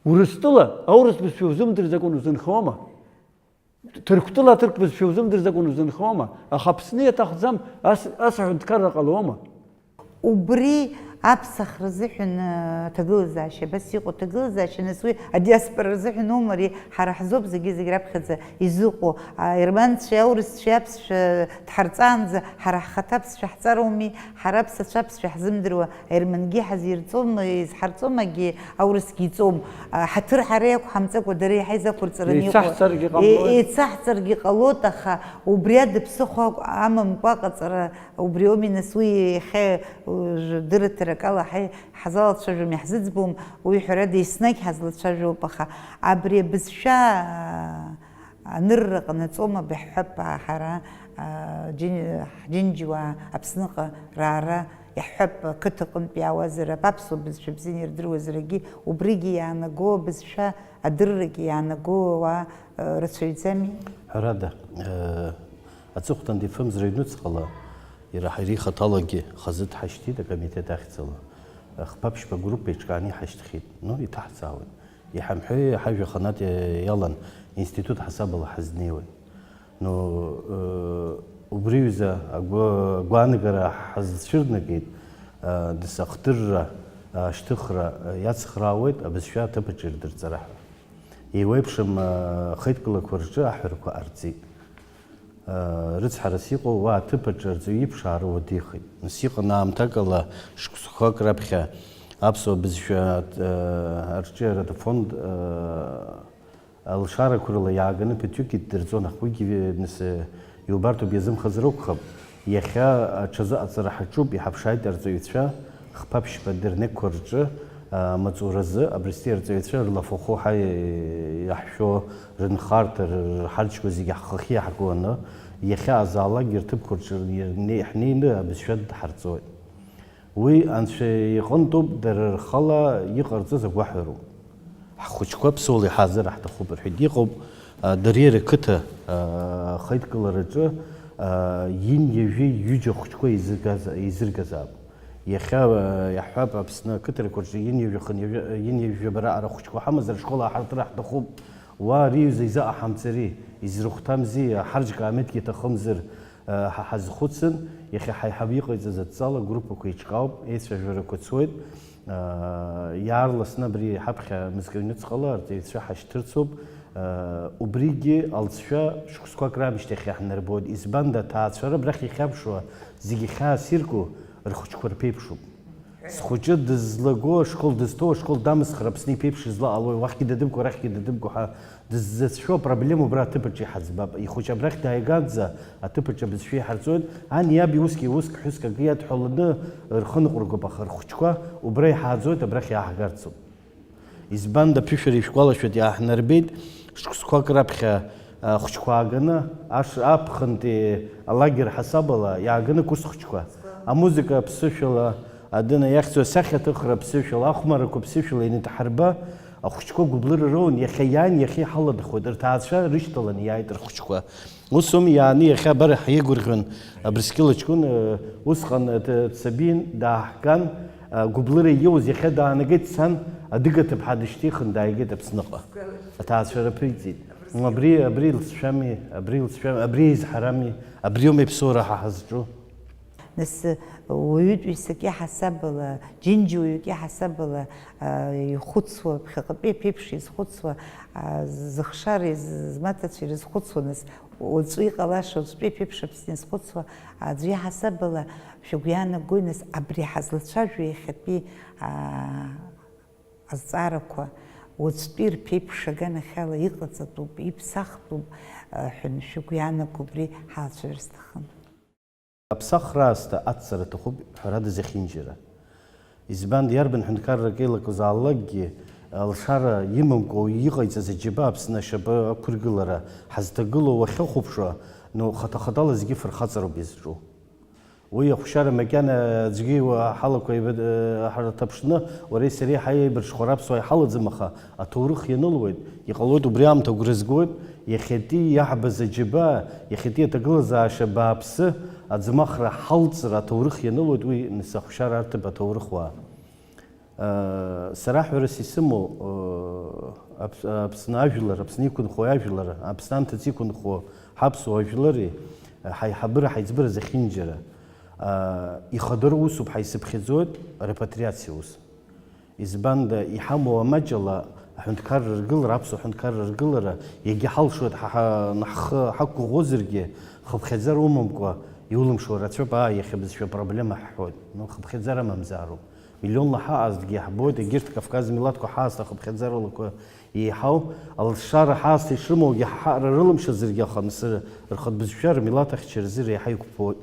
Урыстәыла аурыс бызшәа узымдырӡакәан узынхауама? Ҭырқәтәыла аҭырқә бызшәа узымдырӡакәан узынхауама? Аха Аԥсны иаҭахӡам, ас, ас аҳәынҭқарра ҟалауама? Убри аԥсахра азыҳәан, э, аҭагылазаашьа, абас иҟоу аҭагылазаашьа, нас уи адиаспора рзыҳәан аума ари, ҳара ҳзоуп зегьы-зегь раԥхьаӡа изыҟоу, аерманцәеи аурысцәеи аԥсшәа дҳарҵаанӡа, ҳара ҳхаҭа аԥсшәа ҳҵароуми, ҳара аԥсацәа аԥсшәа ҳзымдыруа, аермангьы ҳазирҵом, изҳарҵом, агьи аурысгьы иҵом. А, ҳаҭыр ҳара иақәҳамҵакәа дара иаҳа изақәырҵараны иҟоу. Еицаҳҵаргьы ҟамлои? Е-, еицаҳҵаргьы ҟалоит, аха убри ада ԥсыхәа амамкәа аҟаҵара, убри ауми нас уи иахьа, уажә дырраҭарак ала ҳаи-, ҳазалацәажәом, иаҳзыӡбом, уи ҳәарада еснагь ҳазлацәажәоуп, аха абри абызшәа, а, анырра ҟанаҵома, баҳҳәап, ҳара, а, џьын-, ҳџьынџьуаа Аԥсныҟа раара, иаҳҳәап, ақыҭаҟынтә иаауазар, аԥсуа бызшәа бзианы ирдыруазаргьы, убригьы иаанаго абызшәа адыррагьы иаанаго ауаа, а, рацәаҩӡами? Ҳәарада, э, аҵыхәтәантәи фымзра аҩнуҵҟала, иара ҳара ихаҭалагьы хазы дҳашьҭит акомитет ахьӡала. Хԥа-ԥшьба группа еиҿкааны иҳашьҭхьеит. Ну, иҭаҳҵаауеит. Иҳамҳәеи, ҳажәа ханатә иалан, институт ҳасабала ҳазнеиуеит. Ну, э, убри ҩыза агәы-, агәаанагара ҳазцәырнагеит, э, дас ахдырра, э, ашьҭыхра, э, иацхраауеит абызшәа аҭыԥаҿы ирдырҵара ҳәа. Еиуеиԥшым, э, ахеидкылақәа рҿы аҳәарақәа ҟарҵеит. Рыцҳарас иҟоу уа аҭыԥаҿы арҵаҩы иԥшаара уадаҩхеит. Нас иҟан аамҭакала шықәсқәак раԥхьа аԥсуа бызшәа, э, арҿиаратә фонд, э, алшарақәа рыла иааганы ԥыҭҩык иддырҵон, аха уигьы, нас, э, иубартоуп, иазымхазар акәхап. Иахьа аҽазыҟаҵара ҳаҿуп, иҳаԥшааит арҵаҩцәа. Хԥа-ԥшьба дырнеқәа рҿы, а, амаҵуразы Абрыскьыл арҵаҩцәа рлафахәы ҳа-, иаҳшәо, рынхарҭа, р-, рҳарџьқәа зегьы ҳхахьы иаҳгоны, иахьа азаалакгьы рҭыԥқәа рҿы ирне-, ҳнеины абызшәа дҳарҵоит. Уи Анцәа иҟынтәуп, дара рхала иҟарҵаз агәаҳәароуп. Ҳхәыҷқәа ԥсуала иҳаазар ҳҭахуп рҳәеит. Иҟоуп, а, Дариера қыҭа, а, ахеидкылараҿы, а, ин ҩажәи ҩыџьа хәыҷқәа еизыргаз-, еизыргазаап. Иахьа, а, иаҳҳәап, Аԥсны ақыҭарақәа рҿы ин ҩажәи хын ҩажәи, ин ҩажәи жәабаҟара хәыҷқәа ҳамазар ашкол ааҳартыр ҳҭахуп. Уа ари ҩыза изаҟаҳамҵари, изрыхәҭамзи, ҳарџьқәа аметгьы иҭахымзар, а, ҳа ҳазхәыцын, иахьа ҳаиҳабы иҟаиҵаз адҵала агруппақәа еиҿкаауп, еицәажәарақәа цоит. Иаарласны абри ҳаԥхьа мызкы аҩныҵҟала арҵаҩцәа ҳашьҭырцоуп. Убригьы алҵшәа шықәсқәак раамышьҭахь иаҳнарбоит. Избанда, аҭаацәара абрахь иахьаԥшуа зегьы хьаас ирку рхәыҷқәа рԥеиԥшуп. Схәыҷы дызлаго ашкол дызҭоу, ашкол дамысхыр, Аԥсны иԥеиԥш излаҟалои, уахьгьы дадымкәа, арахьгьы дадымкәа ҳәа дыззацәшәо апроблема убра аҭыԥаҿы иҳаӡбап. Ихәыҷы абрахь дааигаанӡа аҭыԥаҿы абызшәа иҳарҵоит, ани иаби усгьы уск-ҳәыск акы иадҳәаланы рхы ныҟәыргоуп, аха рхәыҷқәа убра иҳааӡоит, абрахь иааҳгарцоуп. Избанда, ԥышәара ишәгәалашәоит, иааҳнарбеит, шықәсқәак раԥхьа, а, ахәыҷқәа ааганы, аш-, аԥхынтәи алагер ҳасабала иааганы курс хәыҷқәа. Амузыка аԥсышәала, адына иахьӡу асахьаҭыхра аԥсышәала, ахәмаррақәа аԥсышәала ианҭаҳарба, ахәыҷқәа гәыблыра роуан, иахьа иааин, иахьа иҳаладахоит, рҭаацәа рышьҭаланы иааит рхәыҷқәа. Ус ауми иааны иахьа абар ҳиеигәырӷьон Абрыскьыл аҷкәын, э, усҟан, э, д-, дсабин, дааҳган, э, гәыблыра иоуз иахьа даанагеит, дцан, адыга ҭыԥҳа дышьҭихын дааигеит Аԥсныҟа. Аҭаацәара ԥиҵеит. Абри, абри илҵшәами, абри илҵшәами, абри еизҳарами, абриоума иԥсуара ҳа ҳазҿу? Нас, уаҩытәыҩсак иаҳасабала, џьынџьуаҩык иаҳасабала, а, ихәыцуа, ԥхьаҟатәи аԥеиԥш изхәыцуа, а, зыхшара из-, змаҭацәа ирызхәыцуа, нас, уаҵәы иҟалаша, уаҵәтәи аԥеиԥш Аԥсны иазхәыцуа аӡә иаҳасабала, шәыгәы иаанагои, нас, абри ҳазлацәажәо иахьатәи, а, азҵаарақәа уаҵәтәи рԥеиԥш аганахьала иҟаҵатәуп, иԥсахтәуп, а, ҳәа шәыгәы иаанаго убри ҳалацәажәар сҭахын. Аԥсахра аасҭа ацҵара аҭахуп, ҳәарада, зехьынџьара. Избан, иарбан ҳәынҭқаррак еилакызаалакгьы, алшара имамкәа уаҩ иҟаиҵаз аџьабаа Аԥсны ашьапы ақәыргылара ҳазҭагылоу уахьахәаԥшуа, ну, хаҭа-хаҭала зегьы фырхаҵароуп изҿу. Уи ахәшьара макьана аӡәгьы уа ҳалақәа еибад-, ҳарҭаԥшны, уареи сареи ҳаиеибарҽхәара аԥсуаа иҳалаӡам, аха аҭоурых ианылуеит, иҟалоит, убри аамҭа агәра згоит, иахьатәи иаҳбаз аџьабаа, иахьатәи аҭагылазаашьа бааԥсы аӡмахра ҳалҵра аҭоурых ианылоит, уи нас ахәшьара арҭап аҭоурыхуаа. Сара ҳәарас исымоу, Аԥ-, Аԥсны ажәлар, Аԥсны иқәынхо ажәлар, Аԥсны анҭыҵ иқәынхо ҳаԥсуа жәлари, ҳаиҳабыра, ҳаиҵбыра зехьынџьара, ихадароу усуп, ҳаисыԥхьаӡоит репатриациа ус. Избанда, иҳамоу амаҷ ала аҳәынҭқарра ргылара, аԥсуа ҳәынҭқарра ргылара, иагьа ҳалшоит, ҳа, ҳа, ҳхы ҳақәгәыӷуазаргьы, хыԥхьаӡара умамкәа иулымшо рацәоуп, аа, иахьа бызшәа проблема ҳҳәоит. Ну, хыԥхьаӡара мамзаароуп. Миллионла ҳаҟазҭгьы иаҳбоит, егьырҭ Кавказ милаҭқәа ҳаасҭа ахыԥхьаӡаралақәа еиҳау, алшара ҳаасҭа ишрымоугьы ҳаҟара рылымшазаргьы, аха нас рхатә бызшәа, рмилаҭ ахьчаразы реиҳа иқәԥоит.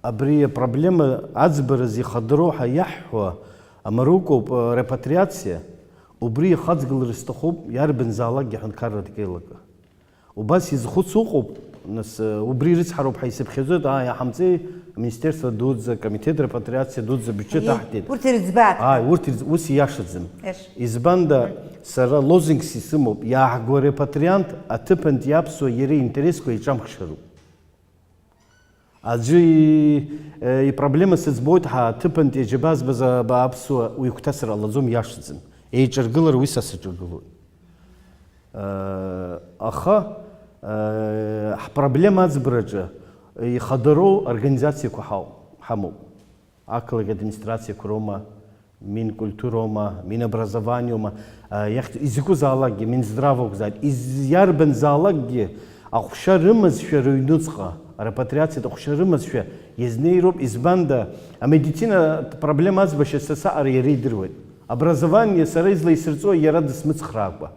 Абри апроблема аӡбараз ихадароу ҳәа иаҳҳәо амарукоуп, репатриациа, убри ихаҵгылар сҭахуп иарбанзаалакгьы аҳәынҭқарратә еилакы. Убас изхәыцуа ыҟоуп, нас, убри ирыцҳароуп ҳәа исыԥхьаӡоит, ааи, иаҳамҵеи, аминистерство дуӡӡа, комитет репатриациа дуӡӡа бюджет Аиеи, аҳҭеит. Урҭ ирыӡбааит. Ааи, урҭ ирыӡ-, ус ииашаӡам. Еш. Избанда, сара лозунгс исымоуп, иааҳго арепатриант аҭыԥантәи аԥсуа иара иинтересқәа еиҿамхшьароуп. Аӡәы и-, э, ипроблема сыӡбоит, ҳа, аҭыԥантәи аџьабаа збаз аб-, аԥсуа уи гәҭасыр ҟалаӡом, иашаӡам. Еиҿаргылар уи са саҿагылоит. Э, аха, э, ҳпроблема аӡбараҿы ихадароу организациақәа ҳау-, ҳамоуп. Ақалақь администрациақәа роума, Минкультуроума, Минобразованиоума, а, иахьӡ-, изакәызаалакгьы, Минздрав акәзааит, из-, иарбанзаалакгьы аҟәша рымазшәа рыҩнуҵҟа, арепатриациатә аҟәша рымазшәа иазнеироуп, избанда, амедицинатә проблема аӡбашьа са саҟара иара идыруеит. Образование сара излаисырҵо иара дысмыцхраакәа.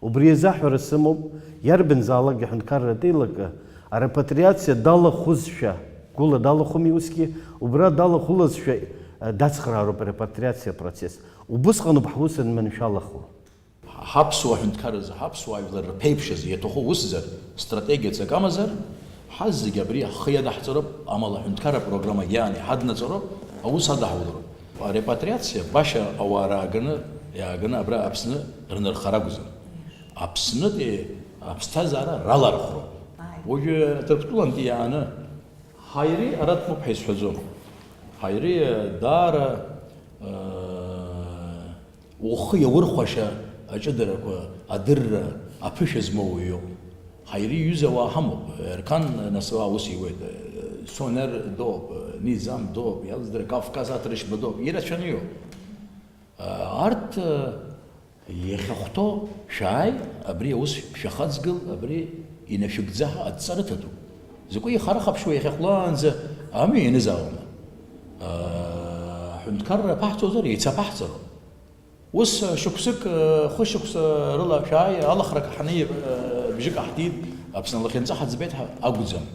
Убри азы аҳәара сымоуп, иарбанзаалак аҳәынҭқарратә еилакы арепатриациа далахәызшәа, гәыла далахәыми усгьы, убра далахәылазшәа, э, дацхраароуп арепатриациа апроцесс. Убысҟаноуп ҳус анманшәалахо. Ҳаԥсуа ҳәынҭқарразы, ҳаԥсуа ажәлар рԥеиԥшазы иаҭаху усзар, стратегиа ҵак амазар, ҳазегь абри ҳхы иадаҳҵароуп, амала аҳәынҭқарра программагьы иааны иҳаднаҵароуп, аус адаҳулароуп. Арепатриациа баша ауаа рааганы, иааганы абра Аԥсны рнырхара акәзар. Аԥснытәи аԥсҭазаара ралархәроуп. Ааи. Уажәы Ҭырқәтәылантәи иааны, ҳаири ара дтәуп ҳәа исҳәаӡом. Ҳаири даара, э, ухы иаурхәаша аҷыдарақәа, адырра, аԥышәа змоу уаҩуп. Ҳаири иҩыза уаа ҳамоуп. Ерқан Насыуаа ус иуеит. Сонер доуп, Низам доуп, иалҵдыра Кавказ аҭыршьба доуп. Ирацәаны иоуп. Арҭ, иахьахәҭоу шәааи, абри аус шәахаҵгыл, абри инашәыгӡа ҳәа адҵа рыҭатәуп. Закәи ихарахаԥшуа иахьахәлаанӡа амҩа ианызаауама? Аҳәынҭқарра аԥаҳҵозар, еицаԥаҳҵароуп. Ус шықәсык, хышықәса рыла шәааи, алахрак ҳанеи, бжьык аҳҭит, Аԥсны лахьынҵа ҳаӡбеит ҳәа акәӡам.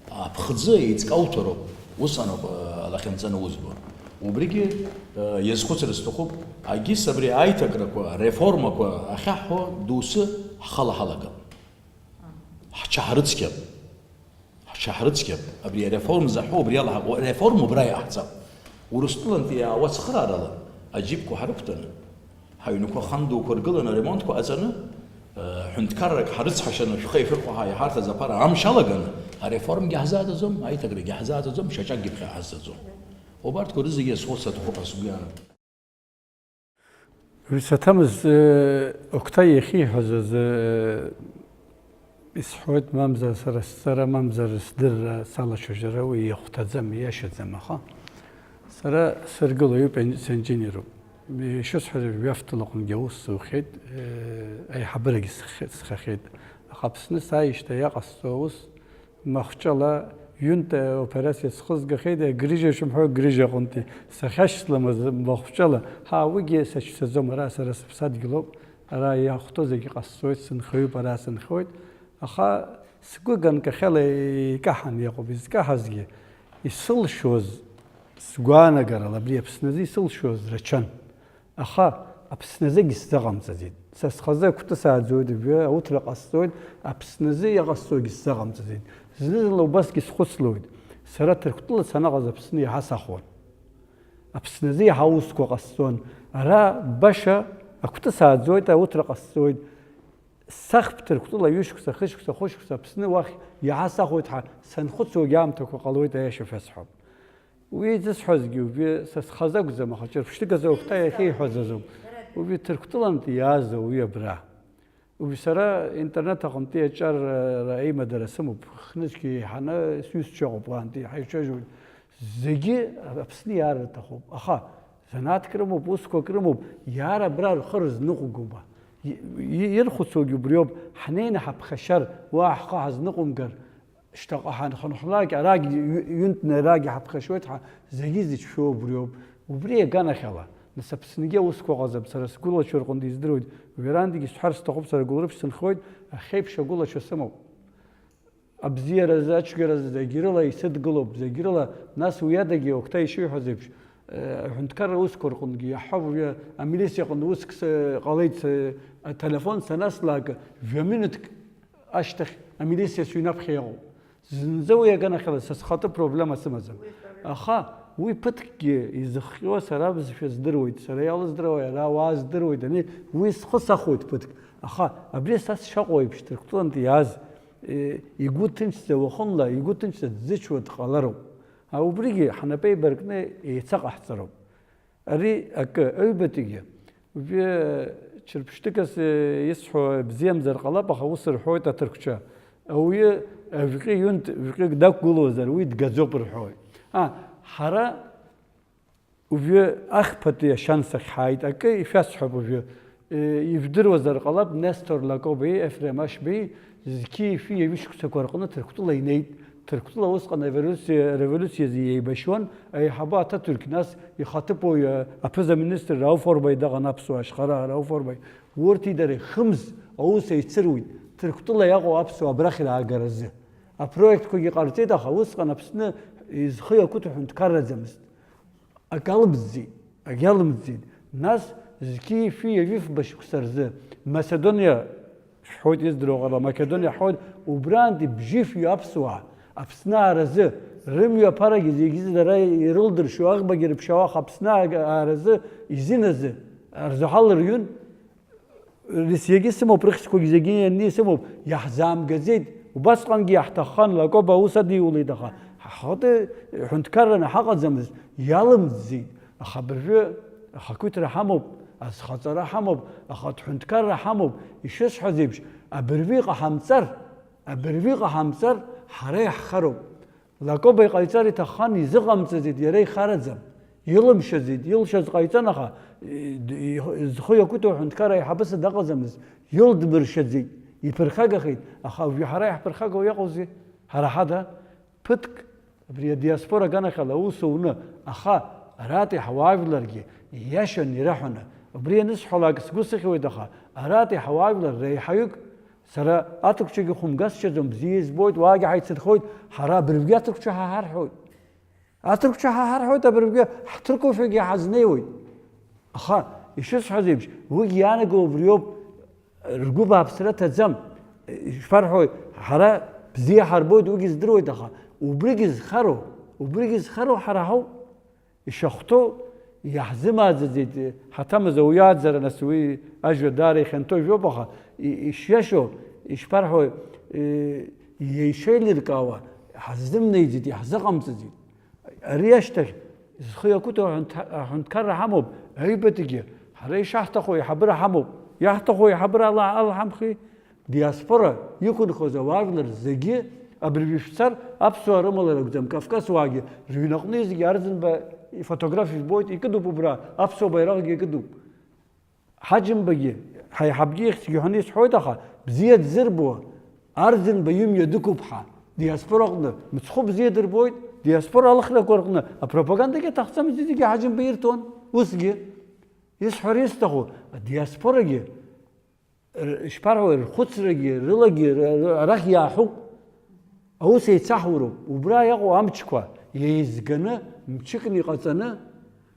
Аԥхӡы еиҵкы ауҭароуп, ус ануп, э, алахьынҵа анузбо. Убригьы, э, иазхәыцыр сҭахуп, агьыс абри аиҭакрақәа, ареформақәа ахьаҳҳәо доусы ҳхала ҳалагап. Ҳҽаҳрыцқьап. Ҳҽаҳрыцқьап. Абри ареформа заҳәо убри ала ҳаҟоу, ареформа убра иҟаҳҵап. Урыстәылантәи иаауа ацхыраарала аџьыпқәа ҳарықәтәаны, ҳаҩнқәа хан дуқәа ргыланы аремонтқәа ҟаҵаны, э, ҳәынҭқаррак ҳарыцҳашьаны шәхы ишәырхәо ҳәа иҳарҭаз аԥара амш алаганы, ареформагьы ҳзааӡаӡом, аиҭакрагьы ҳзааӡаӡом, шьаҿакгьы ԥхьа ҳазцаӡом. Убарҭқәа рызегьы иазхәыцра аҭахуп ҳәа сгәы иаанагоит. Ҩ-, саҭамыз, э, Октай иахьиҳәаз азы, э, исҳәоит, мамзар сара сҵара, мамзар сдырра салацәажәара уи ихәҭаӡам, ииашаӡам, аха сара сыргылаҩуп, ен-, синженеруп. Ишысҳәаз, жәаф ҭлаҟынгьы аус сухьеит, э, аиҳабырагьы схе-, схахьеит. Аха Аԥсны сааижьҭеи иҟасҵо аус, махәҿала ҩынтә аоперациа схызгахьеит, грыжьа шәымҳәо, грыжьа аҟынтәи сахьашьцыламыз махәҿала, ҳа, уигьы сацәцаӡом, ара сара сыԥсадгьылоуп, ара иахәҭоу зегьы ҟасҵоит, сынхаҩуп, ара сынхоит, аха сгәы ганкахьала икаҳан иҟоуп, изкаҳазгьы, исылшоз, Сгәаанагарала абри Аԥсназы исылшоз рацәан. Аха Аԥсназыгь сзыҟамҵаӡеит. Са схазы акәты сааӡоит, уажәы ауҭра ҟасҵоит, Аԥсназы иҟасҵогьы сзыҟамҵаӡеит. Зны-зынла убасгьы схәыцлоит. Сара Ҭырқәтәыла санаҟаз Аԥсны иаҳа сахәон. Аԥсназы иаҳа аусқәа ҟасҵон. Ара баша акәты сааӡоит, ауҭра ҟасҵоит. Сахп Ҭырқәтәыла ҩышықәса, хышықәса, хәышықәса Аԥсны уахь иаҳа сахәоит ҳәа санхәыцуагь аамҭақәа ҟалоит, аиаша шәасҳәап. Уи зысҳәазгьы уажәы са схазы акәӡам, аха ҿырԥштәык азы Охта иахьиҳәаз азоуп. Уажәы Ҭырқәтәылантәи иааз ауаҩы абра. Уажәы сара интернет аҟынтәи аҿарра аимадара сымоуп, хнызқьи еиҳаны сҩызцәа ыҟоуп уаантәи, ҳаицәажәоит. Зегьы Аԥсны иаар рҭахуп, аха занааҭк рымоуп, усқәак рымоуп, иаар абра рхы рызныҟәгома? И-, и-, ирхәыцуагь убриоуп, ҳнеины ҳаԥхашьар, уа ҳхы ҳазныҟәымгар, шьҭахьҟа ҳанхынҳәлак, арагь ҩ-, ҩынтәны арагь ҳаԥхашьоит ҳәа, зегьы зыцәшәо убриоуп. Убри аганахьала, нас Аԥсныгьы аусқәа ҟазап, сара сгәылацәа рҟынтә издыруеит, уи арантәигьы сҳәар сҭахуп, сара Гәылрыԥшь сынхоит, ахьеиԥш агәылацәа сымоуп. Абзиаразы, ацәгьаразы зегь рыла исыдгылоуп, зегь рыла, нас уи адагьы, Охта ишиҳәаз еиԥш, э, аҳәынҭқарра усқәа рҟынгьы иаҳҳәап, уи амилициа аҟны уск с-, ҟалеит, с-, ателефон санаслак, жәа минуҭк ашьҭахь амилициа сыҩнаԥхьа иҟоуп. Зынӡа уи аганахьала са схатәы проблема сымаӡам. Аха уи ԥыҭкгьы изыхҟьо сара бызшәа здыруеит, сара иалыздыруа иара ауаа здыруеит, ани уи схы сахәоит ԥыҭк. Аха абри са сшаҟоу еиԥш Ҭырқәтәылантәи иааз, э, игәы ҭынчӡа уахынла, игәы ҭынчӡа дзычуа дҟалароуп. А убригьы ҳнапы еибаркны еицаҟаҳҵароуп. Ари акы, аҩбатәигьы, уажәы ҽырԥштәыкас, э, исҳәо бзиамзар ҟалап, аха ус рҳәоит аҭырқәцәа. Ауаҩы жәҟьы ҩынтә, жәҟьык дақәгылозар, уи дгаӡоуп рҳәоит. А, ҳара уажәы ахԥатәи ашьанс ахь ҳааит, акы ишәасҳәап уажәы. Э, ижәдыруазар ҟалап, Нестор Лакобеи Ефрем Ашьбеи зқьи-шәи ҩышықәсақәа рҟны Ҭырқәтәыла инеит. Ҭырқәтәыла усҟан ареволиуциа, ареволиуциазы иеибашьуан аиҳабы Аҭатурқь, нас ихаҭыԥуаҩ, э, аԥыза-министр Рауф Орбеи даҟан, аԥсуаа ашьхараа Рауф Орбеи. Урҭи дареи хымз аус еицыруит, Ҭырқәтәыла иаҟоу аԥсуаа абрахь раагаразы. Апроектқәагьы ҟарҵеит, аха усҟан Аԥсны изхы иакәыҭу ҳәынҭқарраӡамызт. Акы алымҵӡеит, акгьы алымҵӡеит. Нас зқьи-шәи ҩажәи фба шықәса рзы Маседониа шәҳәоит, издыруа ҟала, Македониа ҳҳәоит, убраантәи бжьышәҩы аԥсуаа, Аԥсны ааразы, рымҩаԥарагьы зегьы дара ирылдыршо, аӷбагьы рыԥшьауа, аха Аԥсны ааразы изин азы рзаҳал рҩын, Рысиагьы сымоуп, рыхьӡқәагь зегьы ианны исымоуп, иаҳзаамгаӡеит. Убасҟангьы иаҳҭаххан, Лакоба аус адиулеит, аха ҳхатәы ҳәынҭқарраны ҳаҟаӡамызт, иалымҵӡеит. Аха абыржәы ахақәиҭра ҳамоуп, азхаҵара ҳамоуп, ахатә ҳәынҭқарра ҳамоуп, ишысҳәаз еиԥш, абыржәы иҟаҳамҵар, абыржәы иҟаҳамҵар, ҳара иаҳхароуп. Лакоба иҟаиҵар иҭаххан, изыҟамҵаӡеит, иара ихараӡам. Илымшаӡеит, илшаз ҟаиҵан, аха, и-, и-, зхы иакәыҭоу аҳәынҭқар аиҳабыс даҟаӡамызт, илдмыршаӡеит, иԥырхагахеит, аха уажәы ҳара иаҳԥырхагоу иаҟоузеи? Ҳара ҳада, ԥыҭк, абри адиаспора аганахьала аус ауны, аха аратәи ҳауаажәларгьы ииашаны ираҳәаны, убри анысҳәалак сгәы сыхьуеит, аха аратәи ҳауаажәлар реиҳаҩык Сара аҭырқәцәагьы хәымгасшьаӡом, бзиа избоит, уаагьы ҳаицынхоит, ҳара абыржәгьы аҭырқәцәа ҳа ҳарҳәоит. Аҭырқәцәа ҳа ҳарҳәоит, абыржәгьы ҳҭырқәоушәагьы ҳазнеиуеит. Аха, ишысҳәаз еиԥш, уигьы иаанаго убриоуп, ргәы бааԥсра ҭаӡам. Ишԥарҳәои, ҳара бзиа ҳарбоит, уигьы здыруеит, аха убригьы зхароу, убригьы зхароу ҳара ҳауп. Ишахәҭоу иаҳзымааӡаӡеит, ҳаҭамыз ауаҩы ааӡара, нас уи ажәа даара ихьанҭоу жәоуп, аха и-, ишиашоу, ишԥарҳәои, и-, иеишеилиркаауа ҳаззымнаиӡеит, иаҳзыҟамҵаӡеит. Ари ашьҭахь зхы иакәыҭоу аҳәынҭ-, аҳәынҭқарра ҳамоуп, аҩбатәигьы ҳара ишаҳҭаху аиҳабыра ҳамоуп. Иаҳҭаху аиҳабыра ала алҳамхи. Диаспора иқәынхоз ауаажәлар зегьы абыржәы шәцар, аԥсуаа рымала ракәӡам, Кавказ уаагьы рыҩнаҟны зегьы Арӡынба ифотографиа жәбоит, икыдуп убра, аԥсуа байраҟгьы икыдуп. Ҳаџьымбагьы, ҳаиҳабгьы ихьӡгьы ҳәаны исҳәоит, аха бзиа дзырбо, Арӡынба имҩа дықәуп ҳәа, диаспораҟны мыцхәы бзиа дырбоит, диаспора алхрақәа рҟны апропагандагьы аҭахӡамызт, зегьы Ҳаџьымба ирҭон, усгьы. Исҳәар исҭаху, адиаспорагьы Р-, ишԥарҳәауеи, рхәыцрагьы, рылагьы, р-, р-, арахь иааҳәуп. Аус еицаҳуроуп. Убра иаҟоу амчқәа, Еизганы, мчыкны иҟаҵаны,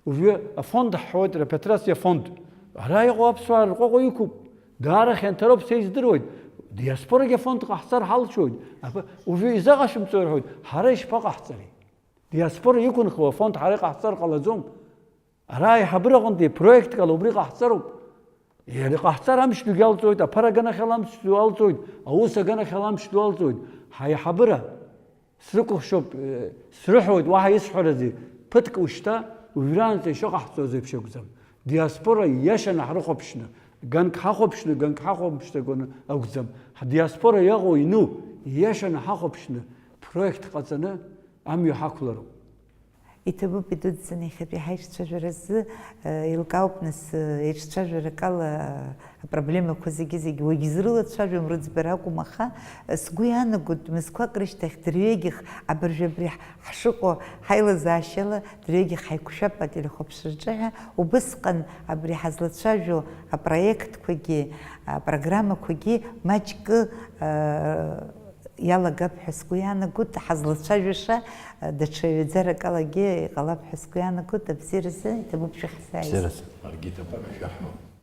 уажәы афонд ҳҳәоит, репатриациа фонд. Ара иҟоу аԥсуаа рҟәаҟәа иқәуп. Даара хьанҭароуп, сеиздыруеит. Диаспорагьы афонд ҟаҳҵар ҳалшоит. Аха уажәы изаҟашәымҵо рҳәоит, ҳара ишԥаҟаҳҵари? Диаспора иқәынхо афонд ҳара иҟаҳҵар ҟалаӡом. Ара аиҳабыра аҟынтәи проектк ала убри ҟаҳҵароуп. Иара иҟаҳҵар амч дугьы алҵуеит, аԥара аганахьала амч ду алҵуеит, аус аганахьала амч ду алҵуеит. Ҳаиҳабыра, срыкәыхшоуп, э, срыҳәоит, уаҳа исҳәарази, ԥыҭк ушьҭа, уажәраанӡа ишыҟаҳҵоз еиԥш акәӡам. Диаспора ииашаны ҳрыхәаԥшны, ганк ҳахәаԥшны, ганк ҳахәаԥшӡакәаны акәӡам. Ҳдиаспора иаҟоу иану, ииашаны ҳахәаԥшны, проект ҟаҵаны амҩа ҳақәлароуп. Иҭабуп, идуӡӡаны иахьатәи ҳаицәажәара азы, э, еилкаауп, нас, э, еицәажәарак ала, э, апроблемақәа зегьы-зегьы уагьзрылацәажәом, рыӡбара акәым, аха, э, сгәы иаанагоит, мызқәак рышьҭахь дырҩегьых абыржәы абри ҳ-, ҳшыҟоу ҳаилазаашьала дырҩегьых ҳаиқәшәап ателехәаԥшраҿы ҳәа, убысҟан абри ҳазлацәажәо апроектқәагьы, апрограммақәагьы маҷкы, э, иалагап ҳәа сгәы иаанагоит, ҳазлацәажәаша, даҽа ҩаӡарак алагьы иҟалап ҳәа сгәы иаанагоит, абзиаразы, иҭабуп шәахьсааиз. Бзиаразы. Аргьы иҭабуп шәаҳәо.